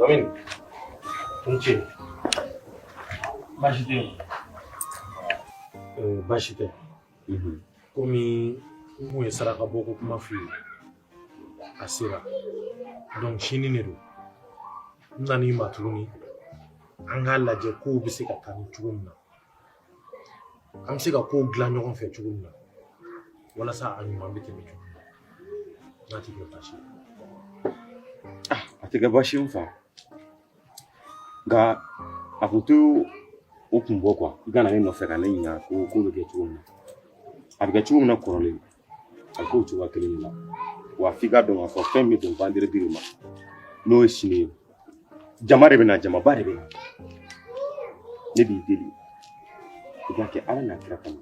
Lamini, i ni ce. Baasi tɛ yen. Baasi tɛ. Komi n kun ye saraka bɔ ko kuma f'i ye, a sera. Donc sini de don. N nan'i ma tuguni an k'a lajɛ kow bɛ se ka taa ni cogo min na. An bɛ se ka kow dilan ɲɔgɔn fɛ cogo min na walasa a ɲuman bɛ tɛmɛ cogo min na. N'a tɛ kɛ baasi ye. A tɛ kɛ baasi ye n fa, nka a kun tɛ o kun bɔ quoi. I ka na ne nɔfɛ ka ne ɲininka ko ko bɛ kɛ cogo min na, a bɛ kɛ cogo min na kɔrɔlen, a bɛ k'o cogoya kelen de la. Wa f'i ka dɔn k'a fɔ fɛn min bɛ don vendredi de ma, n'o ye sini ye, jama de bɛ na, jamaba de bɛ na. Ne b'i deli, i k'a kɛ Ala n'a kira kama.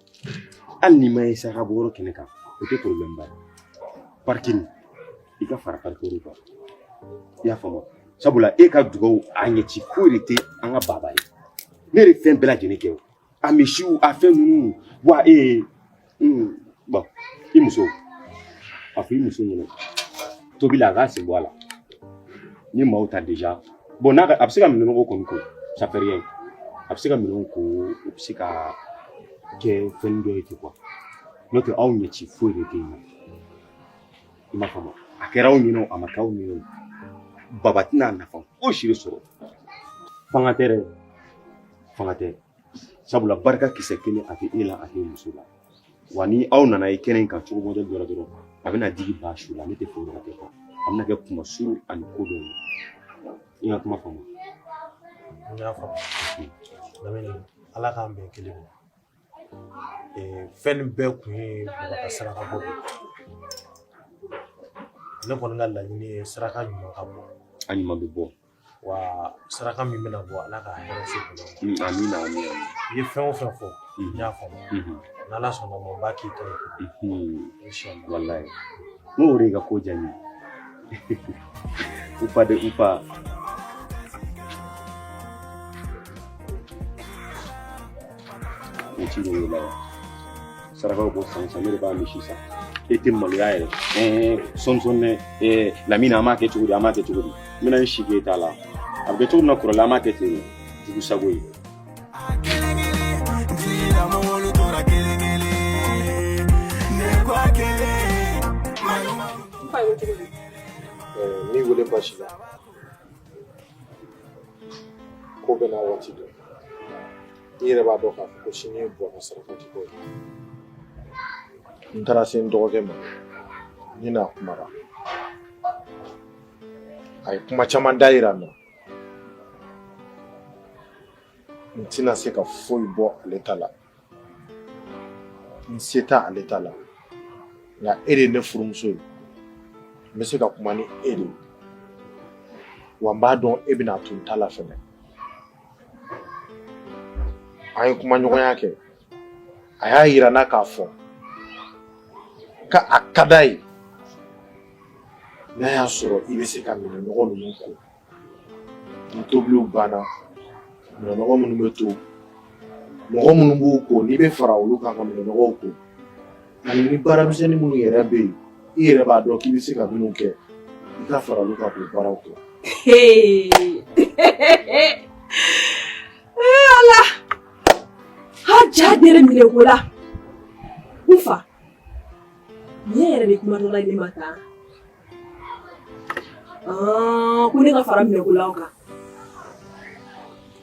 Hali n'i ma ye saraka bɔyɔrɔ kɛnɛ kan, o tɛ problème ba ye. Parking, i ka fara parking kan, i y'a faamu? Sabula e ka dugawu a ɲɛci foyi de tɛ an ka baba ye. Ne de fɛn bɛɛ lajɛlen kɛ, o a misiw, a fɛn ninnu. Wa e bon, i muso, a fɔ i muso ɲɛna tobili a k'a sen bɔ a la. Ni maaw ta déjà, bon, n'a a bɛ se ka minɛnɔgɔ kɔni ko, ça fait rien. A bɛ se ka minɛnw ko, o bɛ se ka kɛ fɛn dɔ ye ten quoi. N'o tɛ, aw ɲɛci foyi de tɛ yen nɔ, i m'a faamu? A kɛra aw ɲɛna o, a ma kɛ aw ɲɛna o, baba tɛna nafa fosi de sɔrɔ. Fanga tɛ dɛ, fanga tɛ. Sabula barika kisɛ kelen a tɛ e la, a tɛ muso la. Wa ni aw nana ye kɛnɛ in kan cogo modèle dɔ la dɔrɔn, a bɛna digi ba su la. Ne tɛ fɛ o de ka kɛ quoi. A bɛna kɛ kuma suru ani ko dɔ ye. I ka kuma faamu? N y'a faamu. Lamini, Ala k'an bɛn kelen ma. Fɛn nin bɛɛ kun ye baba ka saraka bɔ de ye. Ne kɔni ka laɲini ye saraka ɲuman ka bɔ. A ɲuman bɛ bɔ. Wa saraka min bɛna bɔ, Ala ka hɛrɛ se bolo ma. Amina, amina. I ye fɛn o fɛn fɔ, n y'a faamu. N'Ala sɔnna ma, n b'a k'i ta ye. Inshallah. Wallahi, n ko o de y'i ka ko diya n ye. Ufa de ufa. O ci de y'o la wa sarakaw bɔ san san, ne de b'a misi san. E tɛ maloya yɛrɛ? Ɛɛ, sɔnsɔn dɛ. Ɛɛ Lamini, an b'a kɛ cogo di? An b'a kɛ cogo di? N bɛna n si k'e ta la. A bɛ kɛ cogo min na kɔrɔlen, an b'a kɛ ten de. Jugu sago ye. N b'i wele baasi la. Ko bɛɛ n'a waati don. I yɛrɛ b'a dɔn k'a fɔ ko sini ye Buwa ka saraka bɔ ye. N taara se n dɔgɔkɛ ma, ne n'a kumara. A ye kuma caman da yira n na. N tɛna se ka foyi bɔ ale ta la, n se tɛ ale ta la. Nka e de ye ne furumuso ye, n bɛ se ka kuma ni e de ye. Wa n b'a dɔn e bɛna to n ta la fɛnɛ. An ye kumaɲɔgɔnya kɛ, a y'a yira n na k'a fɔ ka a ka d'a ye n'a y'a sɔrɔ i bɛ se ka minɛnɔgɔ ninnu ko. Ni tobiliw banna, minɛnɔgɔ minnu bɛ to, mɔgɔ minnu b'u ko, n'i bɛ fara olu kan ka minɛnɔgɔw ko, ani ni baaramisɛnnin minnu yɛrɛ bɛ yen, i yɛrɛ b'a dɔn k'i bɛ se ka minnu kɛ, i ka fara olu kan k'o baaraw kɛ. Ala, ha ja dere minɛ ko la. N fa, nin yɛrɛ de kuma dɔ la ne ma tan. Ko ne ka fara minɛkolaw kan.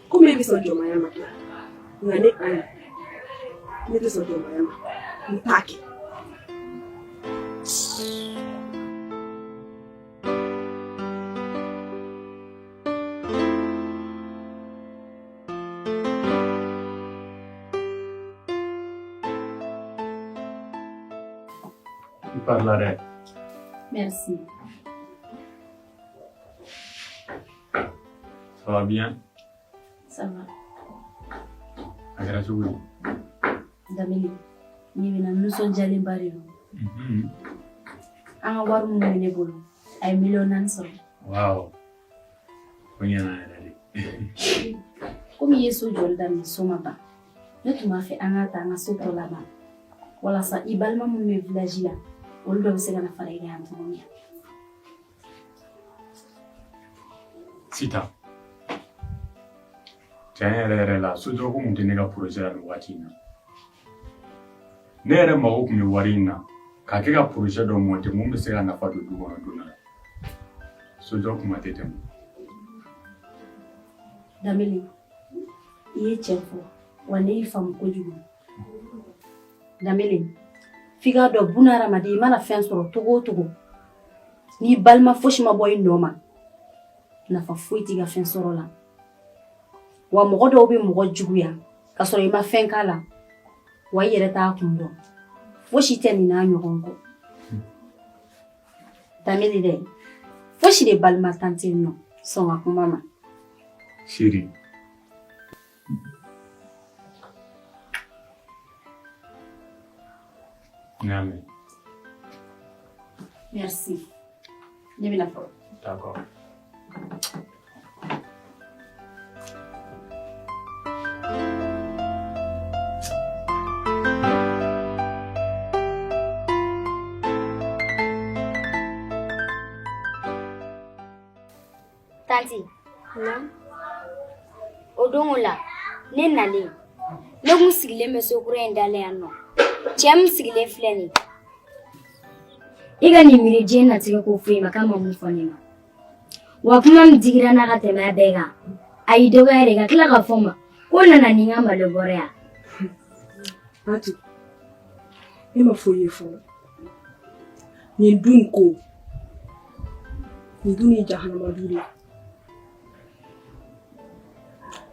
Komi e bɛ sɔn jɔnmaya ma, nka ne ayi, ne tɛ sɔn jɔnmaya ma, n t'a kɛ. I parila dɛ. Merci. Ça va bien? Ça va. A kɛra cogo di? Lamini, ni bɛna nisɔndiyalenba de don. An ka wari minnu bɛ ne bolo, a ye miliyɔn 4 sɔrɔ. Waaw. O ɲɛna yɛrɛ de. Komi i ye so jɔli daminɛ, so ma ban. Ne tun b'a fɛ an k'a ta an ka so tɔ laban. Walasa i balima minnu bɛ village la, olu dɔ bɛ se ka na fara i kan yan cogo min na. Sitan, tiɲɛ yɛrɛ yɛrɛ la, sojɔ ko kun tɛ ne ka projet la nin waati in na. Ne yɛrɛ mago tun bɛ wari in na k'a kɛ ka projet dɔ monter mun bɛ se ka nafa don du kɔnɔ don dɔ la. Sojɔ kuma tɛ tɛmɛ. Danbele, i ye tiɲɛ fɔ wa ne y'i faamu kojugu. Danbele, f'i k'a dɔn buna hadamaden i mana fɛn sɔrɔ togo o togo, n'i balima fosi ma bɔ i nɔ ma, nafa foyi t'i ka fɛn sɔrɔ la. Wa mɔgɔ dɔw bɛ mɔgɔ juguya ka sɔrɔ i ma fɛn k'a la, wa i yɛrɛ t'a kun dɔn. Fosi tɛ nin n'a ɲɔgɔn kɔ. Danbele dɛ, fosi de balima tan tɛ yen nɔ, sɔn ka kuma ma. Chérie. N y'a mɛn. Merci. Ne bɛna fɔlɔ. D'accord. Tanti, o don o la ne nalen ne kun sigilen bɛ so kura in da la yan nɔ cɛ min sigilen filɛ nin ye i ka nin miiri diɲɛ natigɛ ko foyi ma k'a ma mun fɔ ne ma wa kuma min digira n na ka tɛmɛ a bɛɛ kan a y'i dɔgɔya de ka tila k'a fɔ n ma ko nana ni n ka malo bɔrɛ ya. Fatu, ne ma foyi ye fɔlɔ. Nin du in ko, nin du nin jahanama du de ye.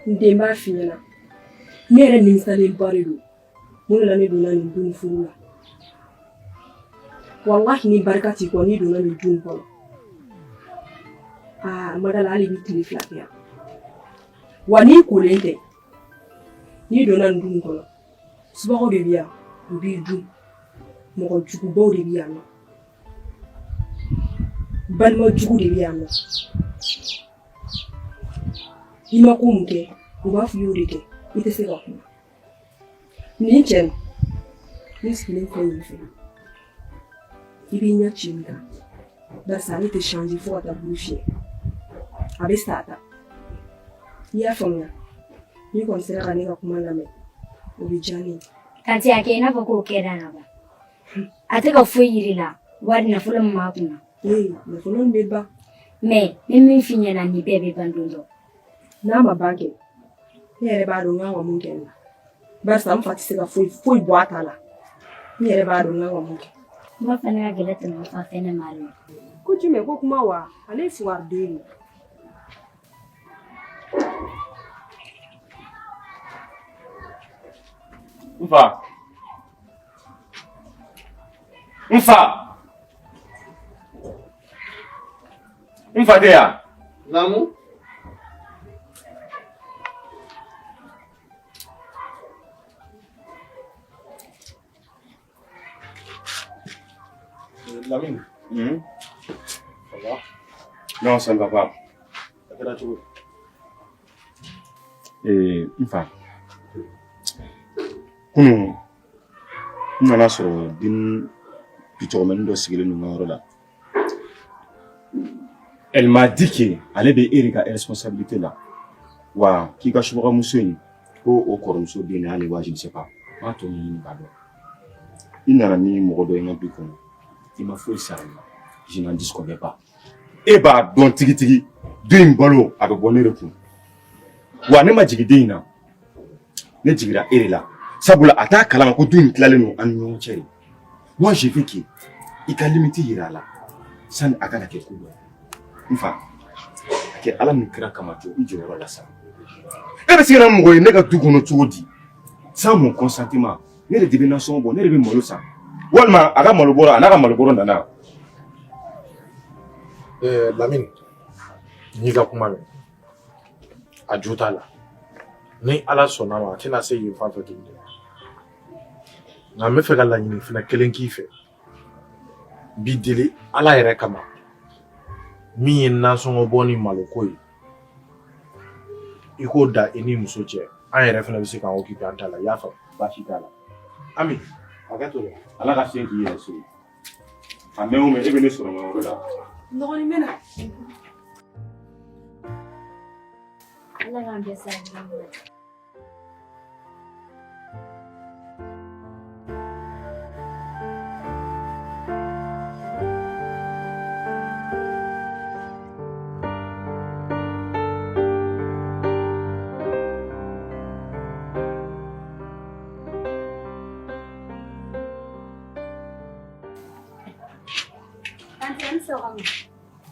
N den b'a f'i ɲɛna, ne yɛrɛ nimisalenba de don. Mun de la ne donna nin du in furu la? Walahi ni barika t'i kɔ n'i donna nin du in kɔnɔ. Aa, a ma da la hali i bɛ tile 2 kɛ yan. Wa n'i kolen tɛ, n'i donna nin du in kɔnɔ, subagaw de bɛ yan, u b'i dun. Mɔgɔ jugubaw de bɛ yan nɔ. Balima jugu de bɛ yan nɔ. I ma ko mun kɛ, u b'a fɔ i y'o de kɛ, i tɛ se ka kuma. Nin cɛ nin, ne sigilen filɛ nin fɛ. I b'i ɲɛ ci nin kan. Barisa ale tɛ changer fo ka taa bulu fiyɛ. A bɛ sa ta. I y'a faamuya? N'i kɔni sera ka ne ka kuma lamɛn, o bɛ diya ne ye. Tanti a kɛ i n'a fɔ k'o kɛra ka ban. A tɛ ka foyi yir'i la wari nafolo min b'a kunna. Ee, nafolo in bɛ ban. Mais n bɛ min f'i ɲɛna nin bɛɛ bɛ ban don dɔ. N'a ma ban kɛ, ne yɛrɛ b'a dɔn n kan ka mun kɛ nin na. Barisa n fa tɛ se ka foyi foyi bɔ a ta la. N yɛrɛ b'a dɔn n kan ka mun kɛ. Kuma fana ka gɛlɛn tɛmɛ n fa fɛnɛ ma dɛ. Ko jumɛn ko kuma wa? Ale ye fugariden ye. N fa. N fa. N fa tɛ yan. Naamu. Lamine. Ça va? Non, ça ne va pas. A kɛra cogo di? Ee, n fa. Kunun n nana sɔrɔ den bitɔgɔmɛnin dɔ sigilen don n ka yɔrɔ la. Elle m'a dit que ale bɛ e de ka responsabilité la. Wa k'i ka subagamuso in ko o kɔrɔmuso den de y'ale wa je ne sais pas. N b'a tɔ ɲɛɲini k'a dɔn. I nana ni mɔgɔ dɔ ye n ka du kɔnɔ. I ma foyi sara n na. Je n'en disconviens pas. E b'a dɔn tigitigi du in balo a bɛ bɔ ne de kun. Wa ne ma jigin den in na. Ne jiginra e de la. Sabula a t'a kalama ko du in tilalen don an ni ɲɔgɔn cɛ de. Moi je veux que i ka limite yira a la sani a kana kɛ ko dɔ ye. N fa, a kɛ Ala ni kira kama jɔ i jɔyɔrɔ la sa. E bɛ se ka na mɔgɔ ye ne ka du kɔnɔ cogo di? Sans mon consentement, ne de bɛ nasɔngɔ bɔ, ne de bɛ malo san. Walima a ka malo bɔrɔ a n'a ka malo bɔrɔ nana. Lamine, n y'i ka kuma mɛn. A jo t'a la. Ni Ala sɔnna ma, a tɛna se yen fan fɛ tuguni. Nka n bɛ fɛ ka laɲini fana kelen k'i fɛ. N b'i deli Ala yɛrɛ kama. Min ye nasɔngɔ bɔ ni maloko ye, i k'o da i ni muso cɛ. An yɛrɛ fana bɛ se k'an occuper an ta la. I y'a faamu? Baasi t'a la. Ami, hakɛ to dɛ. Ala ka fiɲɛ k'i yɛrɛ so ye. A mɛn o mɛn e bɛ ne sɔrɔ n ka yɔrɔ la. N dɔgɔnin bɛ na. Ala k'an bɛɛ sababu ɲuman.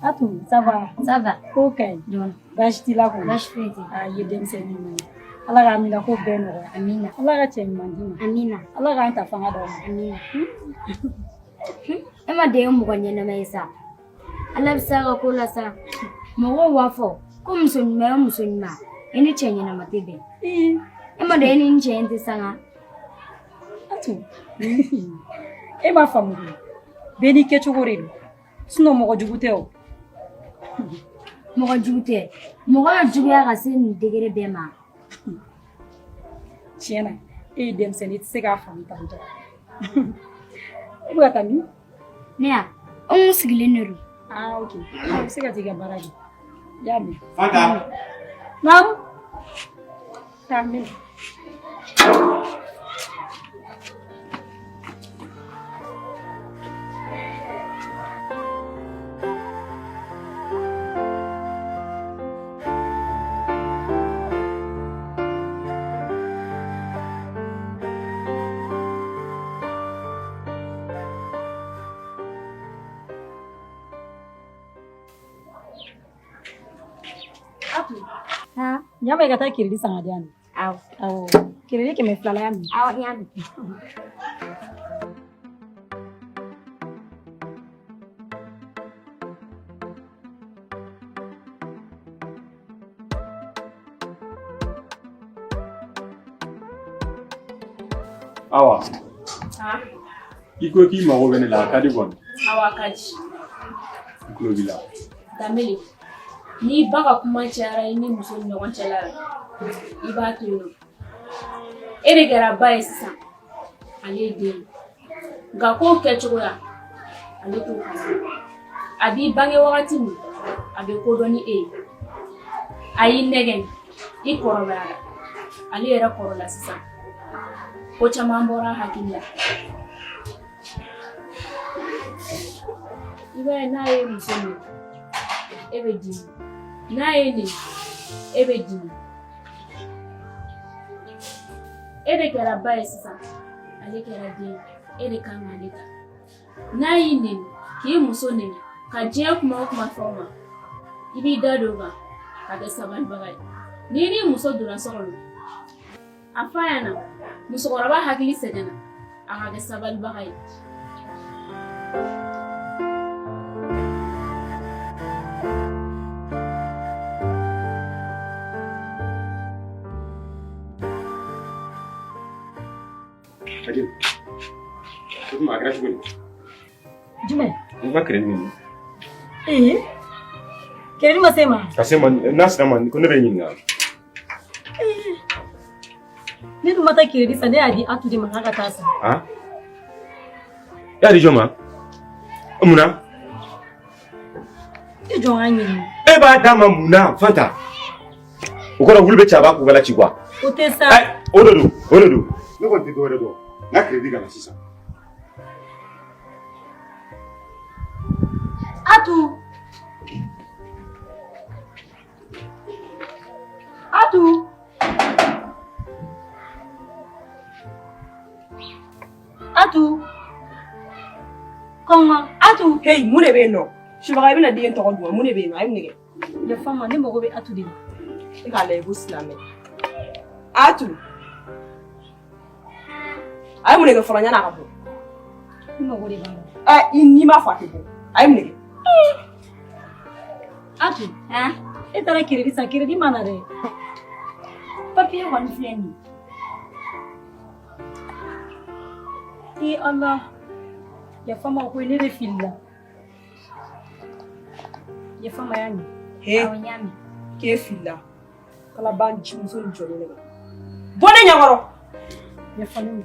Atu, ça va? Ça va. Ko ka ɲi. Dɔɔni. Baasi t'i la kɔni. Baasi foyi tɛ. A ye denmisɛnnin ɲuman ye. Ala k'a minɛ ko bɛɛ nɔgɔya. Amina. Ala ka cɛ ɲuman d'i ma. Amina. Ala k'an ta fanga d'aw ma. Amina. E ma den mɔgɔ ɲɛnama ye sa. Ala bɛ s'a ka ko la sa. Mɔgɔw b'a fɔ ko muso ɲuman ye muso ɲuman. I ni cɛ ɲɛnama tɛ bɛn. E ma dɔn e ni n cɛ in tɛ sanga. Atu, e m'a faamu koyi. Bɛɛ n'i kɛcogo de don. Sinon mɔgɔ jugu tɛ o. Mɔgɔ jugu tɛ. Mɔgɔ bɛ juguya ka se nin degré bɛɛ ma. Tiɲɛ na, e ye denmisɛnnin i tɛ se k'a faamu tantɔ. E bɛ ka taa min? Ne ya, n kun sigilen de don. Ah, ok. I bɛ se ka t'i ka baara kɛ. I y'a mɛn. Fanta. Naamu. Taa n bɛ na. Ha? Ɲama i ka taa kirili san ka di yan. Awɔ. Awɔ. Kirili 200 la y'a mɛn. Awɔ, n y'a mɛn. Awa. I ko k'i mago bɛ ne la, a ka di kɔni. Awa, a ka di. N tulo b'i la. Danbele, n'i ba ka kuma cayara i ni muso ni ɲɔgɔn cɛla la, i b'a to yen nɔ. E de kɛra ba ye sisan, ale ye den ye. Nka kow kɛcogoya, ale t'o kalama. A b'i bange wagati min, a bɛ ko dɔn ni e ye. A y'i nɛgɛn, i kɔrɔbayara. Ale yɛrɛ kɔrɔla sisan. Ko caman bɔra a hakili la. I b'a ye n'a ye muso min, e bɛ dimi. N'a ye nin, e bɛ dimi. E de kɛra ba ye sisan, ale kɛra den ye. E de kan k'ale ta. N'a y'i neni, k'i muso neni, ka diɲɛ kuma o kuma fɔ o ma, i b'i da don o kan ka kɛ sabalibaga ye. N'i ni muso donna so kɔnɔ, a f'a ɲɛna musokɔrɔba hakili sɛgɛnna, a ka kɛ sabalibaga ye. Hakim, o tuma a kɛra cogo di? Jumɛn? N ka crédit nin. Ee, crédit ma se ma? Ka se ma, n'a sera ma, ko ne bɛ ɲininka. Ne dun ma taa crédit san, ne y'a di Atu de ma k'a ka taa san. Han? E y'a di jɔn ma? Mun na? E jɔn k'a ɲininka. E b'a d'a ma mun na, Fanta? O kɔrɔ wulu bɛ ci a b'a kukala ci quoi. O tɛ sa. O de don, o de don. Ne kɔni tɛ dɔwɛrɛ dɔn. N ka crédit ka na sisan. Atu. Atu. Atu. Kɔngɔ. Atu. Hey, mun de bɛ yen nɔ? Subaga i bɛna den tɔgɔ dun wa? Mun de bɛ yen nɔ? A ye mun de kɛ? Yafa n ma, ne mago bɛ Atu de la. E k'a lajɛ ko silamɛ. Atu. A ye mun de kɛ fɔlɔ yan'a ka bɔ? Ne mago de b'a la. Ɛ, i n'i m'a fɔ a tɛ bɔ. A ye mun de kɛ? Atu. E taara crédit san, crédit ma na dɛ. Papiye kɔni filɛ nin ye. Ee Ala. Yafa n ma koyi, ne de filila. Yafa n ma y'a mɛn. He. Awɔ, n y'a mɛn. K'e filila. Kalaban cimuso in jɔlen de bɛ. Bɔ ne ɲɛkɔrɔ. Yafa ne ma.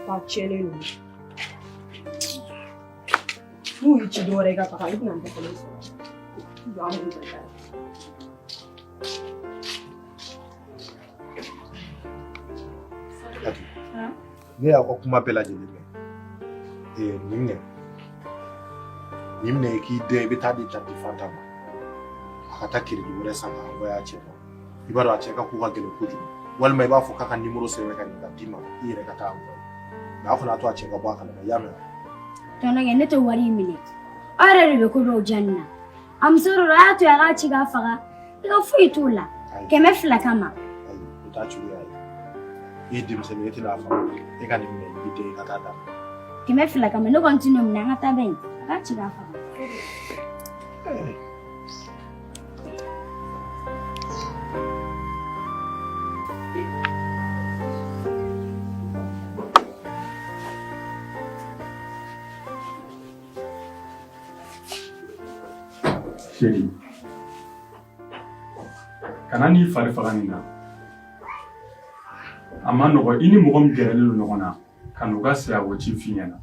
Ba tiɲɛnen ninnu. N'u y'i ci dɔwɛrɛ i ka taga, i bɛna n dafalen sɔrɔ. Jɔ an b'u barika. Ne y'aw ka kuma bɛɛ lajɛlen mɛn. Nin minɛ. Nin minɛ i k'i den i bɛ taa di tanti Fanta ma. A ka taa crédit wɛrɛ san k'a envoyer a cɛ ma. I b'a dɔn a cɛ ka ko ka gɛlɛn kojugu. Walima i b'a fɔ k'a ka numéro sɛbɛn ka nin ka d'i ma i yɛrɛ ka taa envoyer. Mais aw kana to a cɛ ka bɔ a kalama i y'a mɛn wa? Tɔnɔkɛ ne tɛ wari in minɛ. Aw yɛrɛ de bɛ ko dɔw diya ne na. A muso dɔ a y'a to yen a k'a ci k'a faga. I ka foyi t'o la. 200 kama. Ayi o t'a cogoya ye. I ye denmisɛnnin ye e tɛna a faamu. E ka nin minɛ i b'i den i ka taa d'a ma. 200 kama ne kɔni tɛ n'o minɛ an ka taa bɛ yen. A k'a ci k'a faga. Chérie, kana n'i fari faga nin na. A ma nɔgɔ i ni mɔgɔ min gɛrɛlen don ɲɔgɔn na ka n'u ka sayako ci f'i ɲɛna.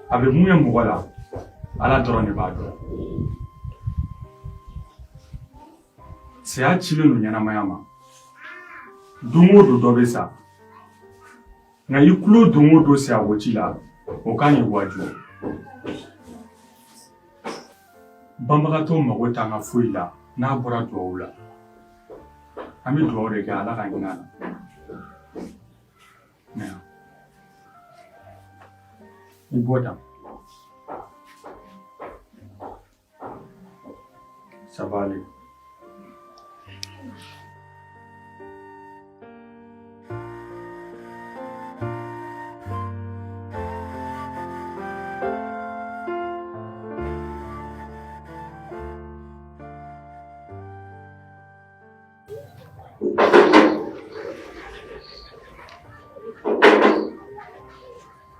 A bɛ mun ye mɔgɔ la, Ala dɔrɔn de b'a dɔn. Saya cilen don ɲɛnamaya ma. Don o don dɔ bɛ sa. Nka i tulo don o don sayako ci la, o kan k'i waaju. Banbagatɔw mago t'an ka foyi la n'a bɔra duwawu la. An bɛ duwawu de kɛ Ala ka hinɛ a la. I bɔ tan. Ça va aller.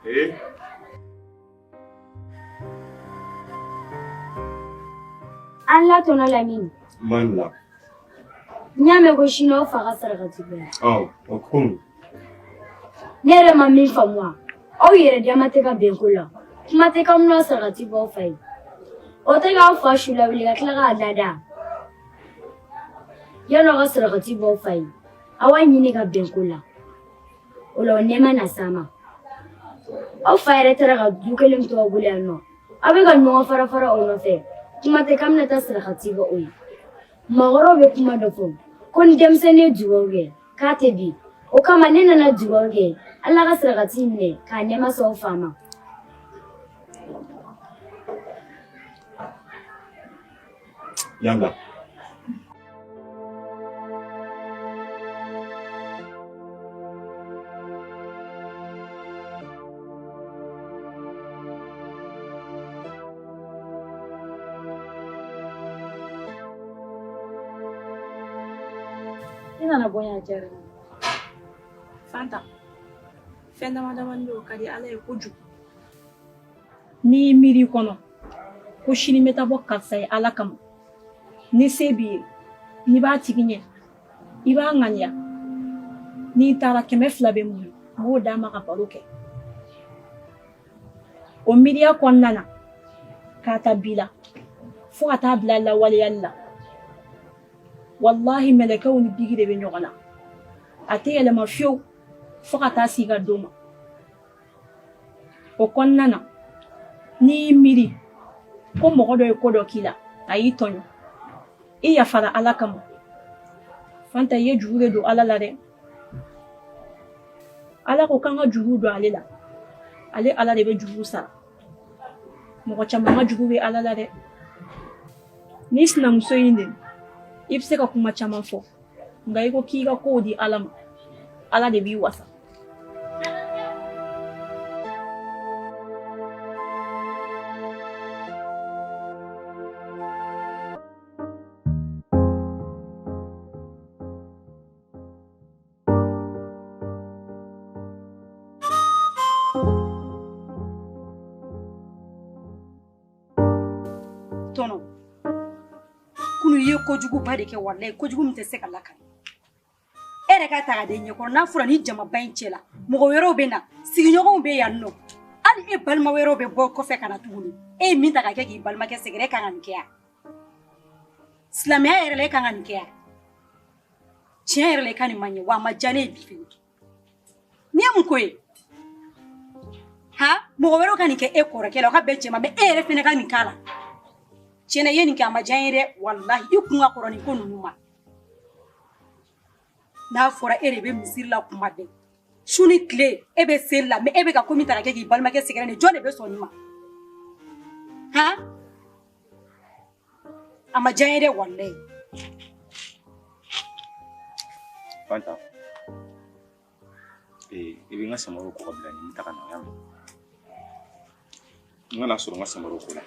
Eh? An la tɔnɔ Lamini. Man la. N y'a mɛn ko sini aw fa ka sarakati bɔ. Ɔ, o ko mun? Ne yɛrɛ ma min faamu wa, aw yɛrɛ dama tɛ ka bɛn ko la. Kuma tɛ k'aw bɛna sarakati bɔ aw fa ye. O tɛ k'aw fa su lawuli ka tila k'a lada. Yan'aw ka sarakati bɔ aw fa ye, aw b'a ɲini ka bɛn ko la. O la o nɛɛma na s'a ma. Aw fa yɛrɛ taara ka du kelen to aw bolo yan nɔ. Aw bɛ ka ɲɔgɔn fara fara o nɔfɛ. Kuma tɛ k'an bɛna taa sarakati bɔ o ye. Maakɔrɔw bɛ kuma dɔ fɔ ko ni denmisɛnnin ye dugawu kɛ k'a tɛ bin. O kama ne nana dugawu kɛ Ala ka sarakati minɛ k'a nɛɛma s'aw fa ma. Yanga. I nana bɔ yan a diyara n ye. Fanta, fɛn dama damani bɛ yen o ka di Ala ye kojugu. N'i y'i miiri i kɔnɔ ko sini n bɛ taa bɔ karisa ye Ala kama, ni se b'i ye, n'i b'a tigi ɲɛ, i b'a ŋaniya. N'i taara 200 bɛ n bolo, n b'o d'a ma ka baro kɛ. O miiriya kɔnɔna na, k'a ta bi la fo ka taa bila lawaleyali la, walahi mɛlɛkɛw ni bigi de bɛ ɲɔgɔn na. A tɛ yɛlɛma fiyewu fo ka taa s'i ka don ma. O kɔnɔna na, n'i y'i miiri ko mɔgɔ dɔ ye ko dɔ k'i la, a y'i tɔɲɔ, i yafara Ala kama. Fanta, i ye juru de don Ala la dɛ. Ala ko k'an ka juru don ale la, ale Ala de bɛ juru sara. Mɔgɔ caman ka juru bɛ Ala la dɛ. N'i sinamuso y'i neni, i bɛ se ka kuma caman fɔ, nka i ko k'i ka kow di Ala ma, Ala de b'i wasa. Tɔnɔ, kunu i ye kojuguba de kɛ, walayi kojugu min tɛ se ka lakali. E yɛrɛ ka ta ka den ɲɛkɔrɔ n'a fɔra ni jamaba in cɛ la, mɔgɔ wɛrɛw bɛ na, sigiɲɔgɔnw bɛ yan nɔ, hali e balima wɛrɛw bɛ bɔ kɔfɛ ka na tuguni. E ye min ta ka kɛ k'i balimakɛ sɛgɛrɛ, e kan ka nin kɛ yan. Silamɛya yɛrɛ la, e kan ka nin kɛ yan. Tiɲɛ yɛrɛ la, i ka nin man ɲɛ, wa a ma diya ne ye bi fɛnɛ. N'i ye ko ye? Ha? Mɔgɔ wɛrɛw ka nin kɛ e kɔrɔkɛ la, o ka bɛn cɛ ma, mais e yɛrɛ fɛnɛ ka nin k'a la. Tiɲɛna i ye nin kɛ a ma diya n ye dɛ, walahi i kun ka kɔrɔ nin ko ninnu ma. N'a fɔra e de bɛ misiri la kuma bɛɛ, su ni tile e bɛ seli la, mais e bɛ ka ko min ta ka kɛ k'i balimakɛ sɛgɛrɛ nin, jɔn de bɛ sɔn nin ma? Han? A ma diya n ye dɛ, walahi. Fanta, i bɛ n ka samaraw ko ka bila nin n bɛ taga na yan. N kana sɔrɔ n ka samaraw ko la.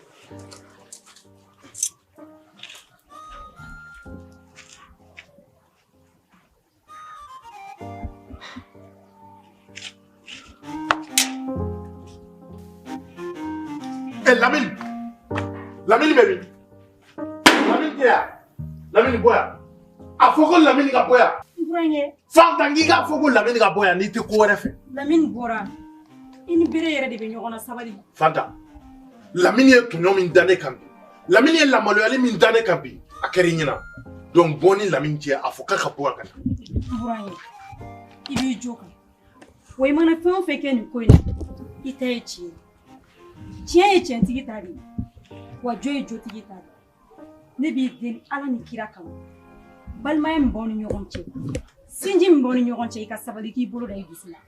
Lamine, Lamine bɛ min? Lamine tɛ yan. Lamine bɔ yan. A fɔ ko Lamine ka bɔ yan. N burankɛ. Fanta, n k'i k'a fɔ ko Lamine ka bɔ yan n'i tɛ ko wɛrɛ fɛ. Lamine bɔra. I ni bere yɛrɛ de bɛ ɲɔgɔn na, sabali. Fanta, Lamine ye tɔɲɔ min da ne kan bi, Lamine ye lamaloyali min da ne kan bi, a kɛra i ɲɛna. Donc bɔ ni Lamine cɛ, a fɔ k'a ka bɔ yan ka na. N burankɛ, i b'i jo kan. Wa i mana fɛn o fɛn kɛ nin ko in na, i ta ye tiɲɛ ye. Tiɲɛ ye tiɲɛtigi ta de ye, wa jo ye jotigi ta de ye. Ne b'i deli Ala ni kira kama, balimaya min b'aw ni ɲɔgɔn cɛ, sinji min b'aw ni ɲɔgɔn cɛ, i ka sabali k'i bolo da i dusu la.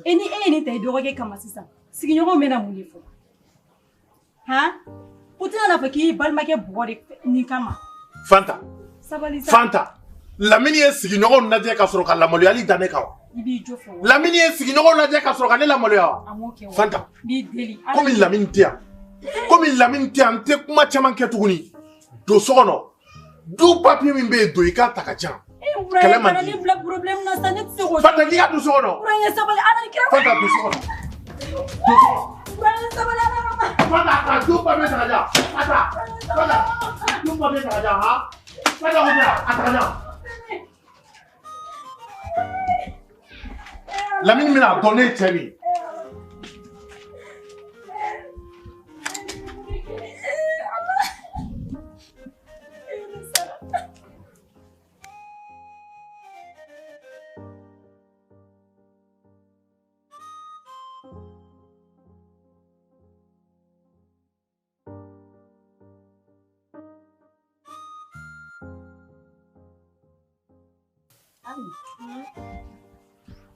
E ni e ye nin ta i dɔgɔkɛ kama sisan, sigiɲɔgɔnw bɛna mun de fɔ? Han? U tɛna n'a fɔ k'i balimakɛ bugɔ de nin kama. Fanta, sabali sa. Fanta, Lamine ye sigiɲɔgɔnw lajɛ ka sɔrɔ ka lamaloyali da ne kan wa? I b'i jo fɔ wa? Lamine ye sigiɲɔgɔnw lajɛ ka sɔrɔ ka ne lamaloya wa? A m'o kɛ wa? Fanta, n b'i deli. Komi Lamine tɛ yan, komi Lamine tɛ yan, n tɛ kuma caman kɛ tuguni. Don so kɔnɔ, du papier min bɛ yen, don i k'a ta ka jan. Kɛlɛ man di. Ne bila problème na sa, ne tɛ se k'o. Fanta, k'i ka don so kɔnɔ. Burankɛ sabali, Ala ni kira. Fanta, don so kɔnɔ. Don so kɔnɔ. Burankɛ sabali, Ala kama. Fanta, ka du papier ta ka jan. A ta. Fanta, du papier ta ka jan, han. Fanta ko tɛ, a ta ka jan. Lamine bɛna dɔn ne ye cɛ min ye.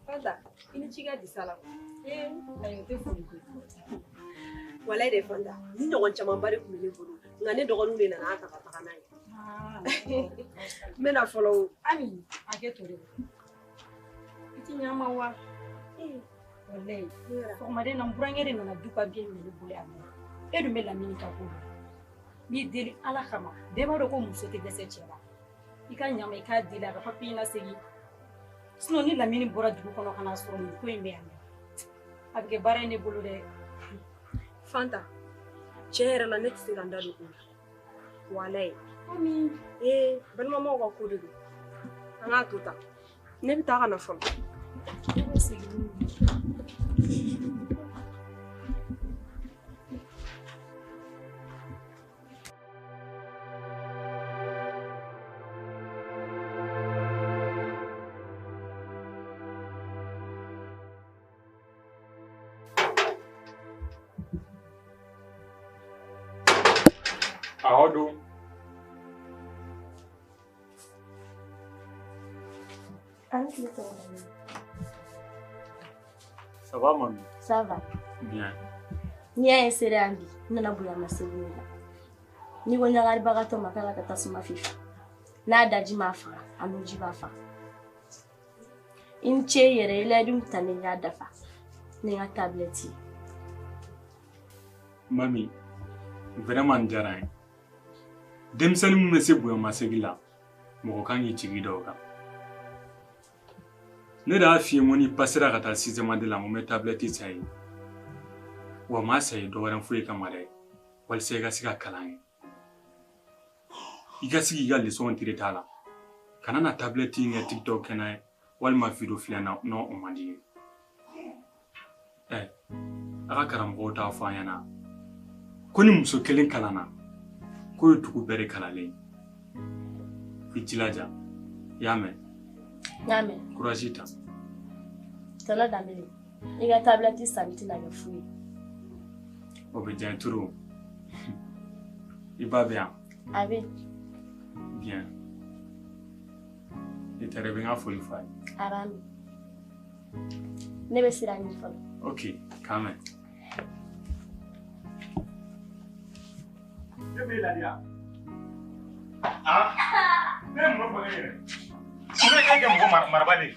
Fanta, i ni ci ka di sa la. Ayi, o tɛ foli ko ye. Walayi de Fanta, ni ɲɔgɔn camanba de tun bɛ ne bolo, nka ne dɔgɔninw de nana ta ka taga n'a ye. N bɛna fɔlɔ o. Ami, hakɛ to dɛ. I ti ɲɛ ma wa? Walayi, sɔgɔmada in na n burankɛ de nana du papiye minɛ ne bolo yan nɔ. E dun bɛ Lamine ka ko dɔn. N b'i deli Ala kama, bɛɛ b'a dɔn ko muso tɛ dɛsɛ cɛ la. I ka ɲa ma, i k'a deli a ka papiye in lasegin. Sinon ni Lamine bɔra dugu kɔnɔ ka n'a sɔrɔ nin ko in bɛ yan nɔ, a bɛ kɛ baara ye ne bolo dɛ. Fanta, tiɲɛ yɛrɛ la ne tɛ se ka n da don o la. Walayi. Ami. Balimamaw ka ko de don. An k'a to tan. Ne bɛ taa ka na fɔlɔ. Ne bɛ segin ni nin ye. Awɔ don. Ça va, mami? Ça va. Bien. N'i y'a ye sera yan bi, n nana bonyamasegin de la. N'i ko ɲagalibagatɔ ma k'a ka tasuma fifa, n'a daji m'a faga, a nunji b'a faga. I ni ce i yɛrɛ ye, layidu ta ne y'a dafa ni n ka tabilɛti ye. Mami, vraiment n diyara n ye. Denmisɛnnin min bɛ se bonyamasegin la, mɔgɔ kan k'i jigi da o kan. Ne de y'a f'i ye n ko n'i pasera ka taa sixième année la, n ko n bɛ tabilɛti san i ye. Wa n m'a san i ye dɔwɛrɛ foyi kama dɛ, walasa i ka se ka kalan kɛ. I ka se k'i ka leçon traiter a la. Kana na tabilɛti in kɛ TikTok kɛnɛ ye walima vidéo filɛ na, non, o man di n ye. A ka karamɔgɔw t'a fɔ an ɲɛna ko ni muso kelen kalanna, k'o ye dugu bɛɛ de kalanlen ye. I jilaja, i y'a mɛn? N y'a mɛn. Courage ta. Tɔnɔ Danbele, i ka tablette sanni tɛna kɛ fu ye. O bɛ diya n ye trop. I ba bɛ yan? A bɛ yen. Bien. I taara i bɛ n ka foli f'a ye. A b'a mɛn. Ne bɛ sira ɲini fɔlɔ. Ok, k'an mɛn. Ne b'e ladiya. Ah? Ne ye mun fɔ e ɲɛna? Ne e kɛ mɔgɔ marabali ye.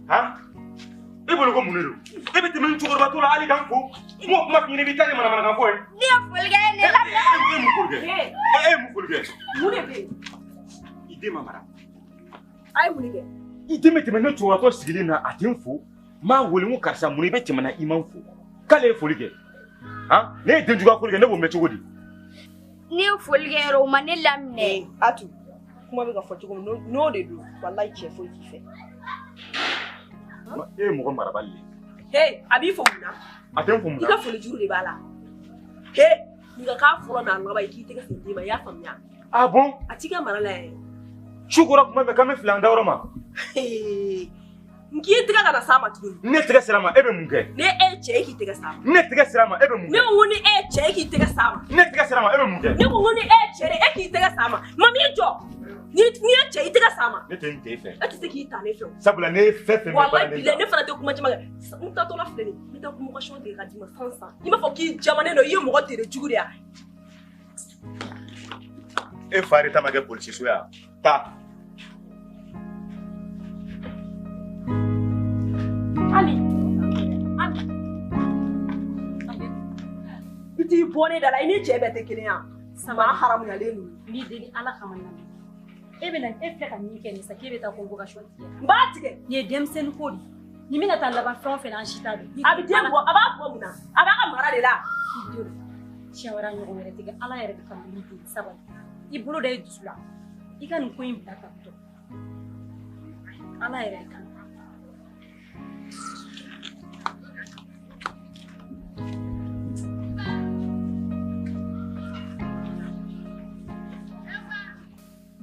Han? E bolo ko mun de don? E bɛ tɛmɛ n cɛkɔrɔbatɔ la hali k'an ko. N m'o kuma f'i ɲɛna i b'i ta kɛ manamanakan fɔ ye. Ne ye foli kɛ ne la. E ye mun foli kɛ? E ye mun foli kɛ? Mun de bɛ yen? I den ma mara. A ye mun de kɛ? I den bɛ tɛmɛ ne cɛkɔrɔbatɔ sigilen na a tɛ n fo. N b'a wele n ko karisa mun i bɛ tɛmɛ na i ma n fo. K'ale ye foli kɛ. Han? Ne ye denjuguya foli kɛ ne b'o mɛn cogo di? Ne ye foli kɛ yɔrɔ o ma ne laminɛ. Atu, kuma bɛ ka fɔ cogo min n'o de don walayi cɛ foyi t'i fɛ. E ye mɔgɔ marabali de ye. He, a b'i fo mun na? A tɛ n fo mun na? I ka foli juru de b'a la. He, nin ka k'a fɔlɔ n'a laban ye k'i tɛgɛ sen den ma i y'a faamuya? Ah bon? A t'i ka mara la yɛrɛ. Su kora kuma bɛɛ k'an bɛ fili an dayɔrɔ ma. N k'i tɛgɛ kana s'a ma tuguni. Ne tɛgɛ sera ma e bɛ mun kɛ? Ne e cɛ e k'i tɛgɛ s'a ma. Ne tɛgɛ sera ma e bɛ mun kɛ? Ne ko ni e cɛ e k'i tɛgɛ s'a ma. Ne tɛgɛ sera ma e bɛ mun kɛ? Ne ko ni e cɛ de e k'i tɛgɛ s'a ma. Mami i jɔ. N'i ye cɛ i tɛgɛ s'a ma. Ne tɛ n tɛ e fɛ. E tɛ se k'i ta ne fɛ o. Sabula ne ye fɛn fɛn mɛn baara ne la. Walayi ne fana tɛ kuma caman kɛ. N taatɔ la filɛ nin ye n bɛ taa convocation tigɛ ka d'i ma san san. I b'a fɔ k'i jamanen don i ye mɔgɔ tere jugu de ye. E fa de ta ma kɛ polisiso ye wa? Taa. Ami, Ami, i t'i bɔ ne da la i ni cɛ bɛɛ tɛ kelen ye maa haramuyalen ninnu. N b'i deli Ala kama na. E bɛna e filɛ ka min kɛ nin sa k'e bɛ taa convocation tigɛ. N b'a tigɛ. Nin ye denmisɛnnin ko de ye. Nin bɛna taa laban fɛn o fɛn na an si t'a dɔn. A bɛ den bɔ a b'a bɔ mun na? A b'a ka mara de la. I denw siɲɛ wɛrɛ a ɲɔgɔn wɛrɛ tɛ kɛ Ala yɛrɛ de kama n b'i deli sabali. I bolo da i dusu la. I ka nin ko in bila ka tɔ. Ala yɛrɛ de kama.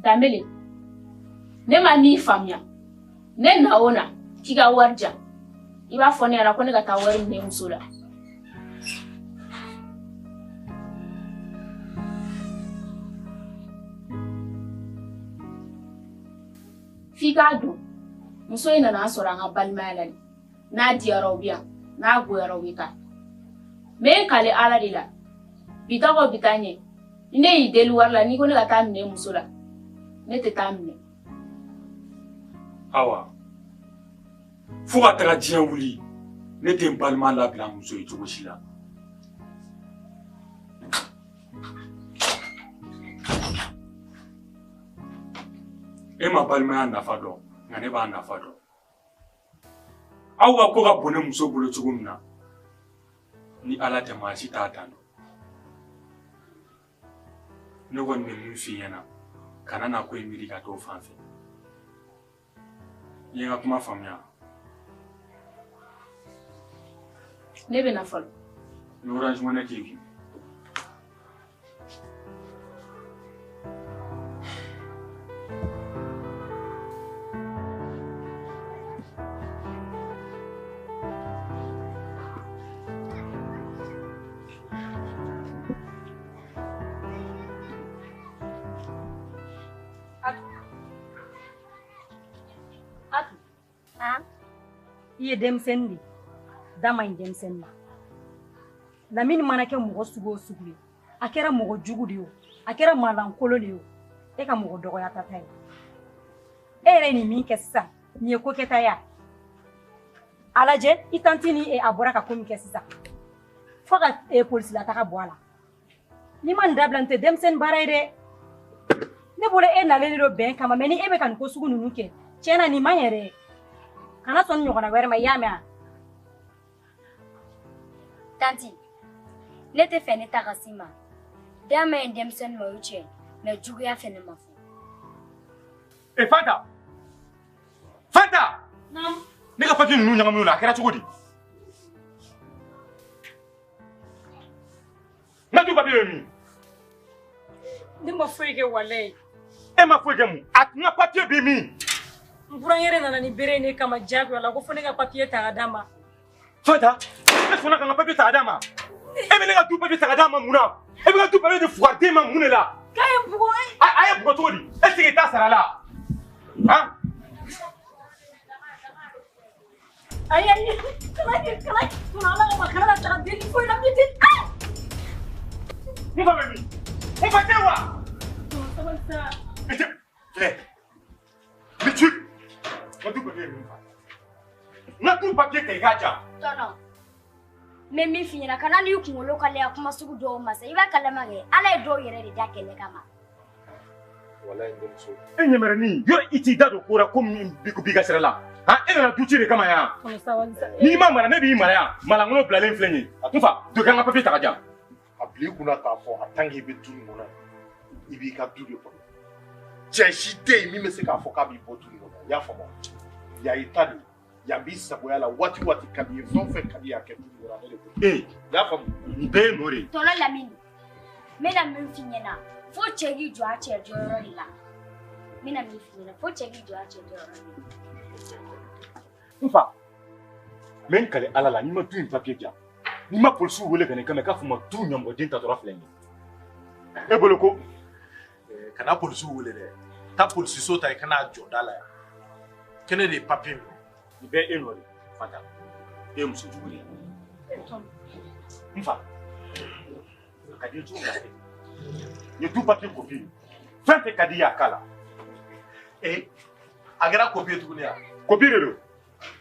Danbele, ne ma min faamuya, ne na o na k'i ka wari di yan, i b'a fɔ ne ɲɛna ko ne ka taa wari minɛ muso la. F'i k'a dɔn, muso in nana an sɔrɔ an ka balimaya la de, n'a diyara o bɛ yan, n'a goyara o bɛ taa. N bɛ n kale Ala de la, bi ta kɔ bi ta ɲɛ, ni ne y'i deli wari la n'i ko ne ka taa minɛ muso la, ne tɛ taa minɛ. Awa, fo ka taga diɲɛ wuli, ne tɛ n balima labila muso ye cogo si la. E ma balimaya nafa dɔn, nka ne b'a nafa dɔn. Aw ka ko ka bon ne muso bolo cogo min na, ni Ala tɛ maa si t'a dan dɔn. Ne kɔni bɛ min f'i ɲɛna, kana na ko in miiri ka t'o fan fɛ. I ye n ka kuma faamuya? Ne bɛ na fɔlɔ. Ni Orange Money t'i kun. I ye denmisɛnnin de ye, da man ɲi denmisɛnnin ma. Lamini mana kɛ mɔgɔ sugu o sugu ye, a kɛra mɔgɔ jugu de ye o, a kɛra maalankolon de ye o, e ka mɔgɔ dɔgɔya ta ta ye. E yɛrɛ ye nin min kɛ sisan, nin ye ko kɛta ye a? A lajɛ i tanti ni a bɔra ka ko min kɛ sisan, fo ka polisilataga bɔ a la. N'i ma nin dabila nin tɛ denmisɛnnin baara ye dɛ. Ne bolo e nalen de don bɛn kama, mɛ ni e bɛ ka nin ko sugu ninnu kɛ, tiɲɛ na nin man ɲɛ dɛ. Kana sɔn nin ɲɔgɔnna wɛrɛ ma, i y'a mɛn wa? Tanti, ne tɛ fɛ ne ta ka s'i ma. Da ma ɲi denmisɛnnin ma o ye tiɲɛ ye, mɛ juguya fɛnɛ ma fɔ. E Fanta! Fanta! Naamu. Ne ka papiye ninnu ɲagaminen a kɛra cogo di? N ka du papiye bɛ min? Ne ma foyi kɛ walayi. E ma foyi kɛ mun? A n ka papiye bɛ min? N burankɛ nana ni bere ne kama diyagoya la ko fo ne ka papiye ta ka d'a ma. Fanta, e sɔnna ka n ka papiye ta ka d'a ma? E bɛ ne ka du papiye ta ka d'a ma mun na? E bɛ ka du papiye di fugariden ma mun de la? K'a ye n bugɔ. A ye bugɔ cogo di? E tɛ se k'i ta sara la? Han? Ayi ayi, kana kɛ, kana kɛ, ala kama kana na taga deli foyi la, n bɛ deli. N fa bɛ min? N fa tɛ wa? Sabali sa. I tɛ filɛ. N bɛ ci. N ka du papiye ninnu fa. N ka du papiye ta i k'a ja. Tɔnɔ, n bɛ min f'i ɲɛna, kana n'i kunkolo kalaya kuma sugu dɔw ma sa, i b'a kalama kɛ Ala ye dɔw yɛrɛ de da kɛlɛ kama. Walayi n denmuso. E ɲɛmɛrɛnin, yɔrɔ i t'i da don ko la ko min b'i ka sira la. Han, e nana du ci de kama yan. N'i ma mara, ne b'i mara yan. Malangolo bilalen filɛ nin ye. N fa, don kɛ n ka papiye ta ka jan. A bila i kunna k'a fɔ a tant que i bɛ du nin kɔnɔ, i b'i ka du de kɔnɔ. Cɛ si tɛ yen min bɛ se k'a fɔ k'a b'i bɔ du nin kɔnɔ. I y'a faamu? Yan y'i ta de ye. Yan b'i sagoya la waati o waati ka di i ye, fɛn o fɛn ka di i ye a kɛ du nin kɔnɔ, ne de b'o. Ee, I y'a faamu? Nin bɛɛ ye nɔ de ye. Tɔnɔ Lamini, n bɛna min f'i ɲɛna, fo cɛ k'i jɔ a cɛ jɔyɔrɔ de la. N bɛna min f'i ɲɛna, fo cɛ k'i jɔ a cɛ jɔyɔrɔ de la. N fa, n bɛ n kali Ala la, n'i ma du in papiye di yan, n'i ma polisiw wele ka na i kama, i k'a fɔ ma du ɲamɔgɔden tatɔla filɛ nin ye. E bolo ko kana polisiw wele dɛ, taa polisiso ta i kana jɔ da la yan. Kɛnɛ de ye papiye minɛ. Nin bɛɛ e nɔ de ye, Fanta. E ye muso jugu de ye. N fa, a ka di i ye cogo min na kɛ. Nin ye du papiye kopi ye. Fɛn fɛn ka di i ye a k'a la. Ee, a kɛra kopi ye tuguni wa? Kopi de don.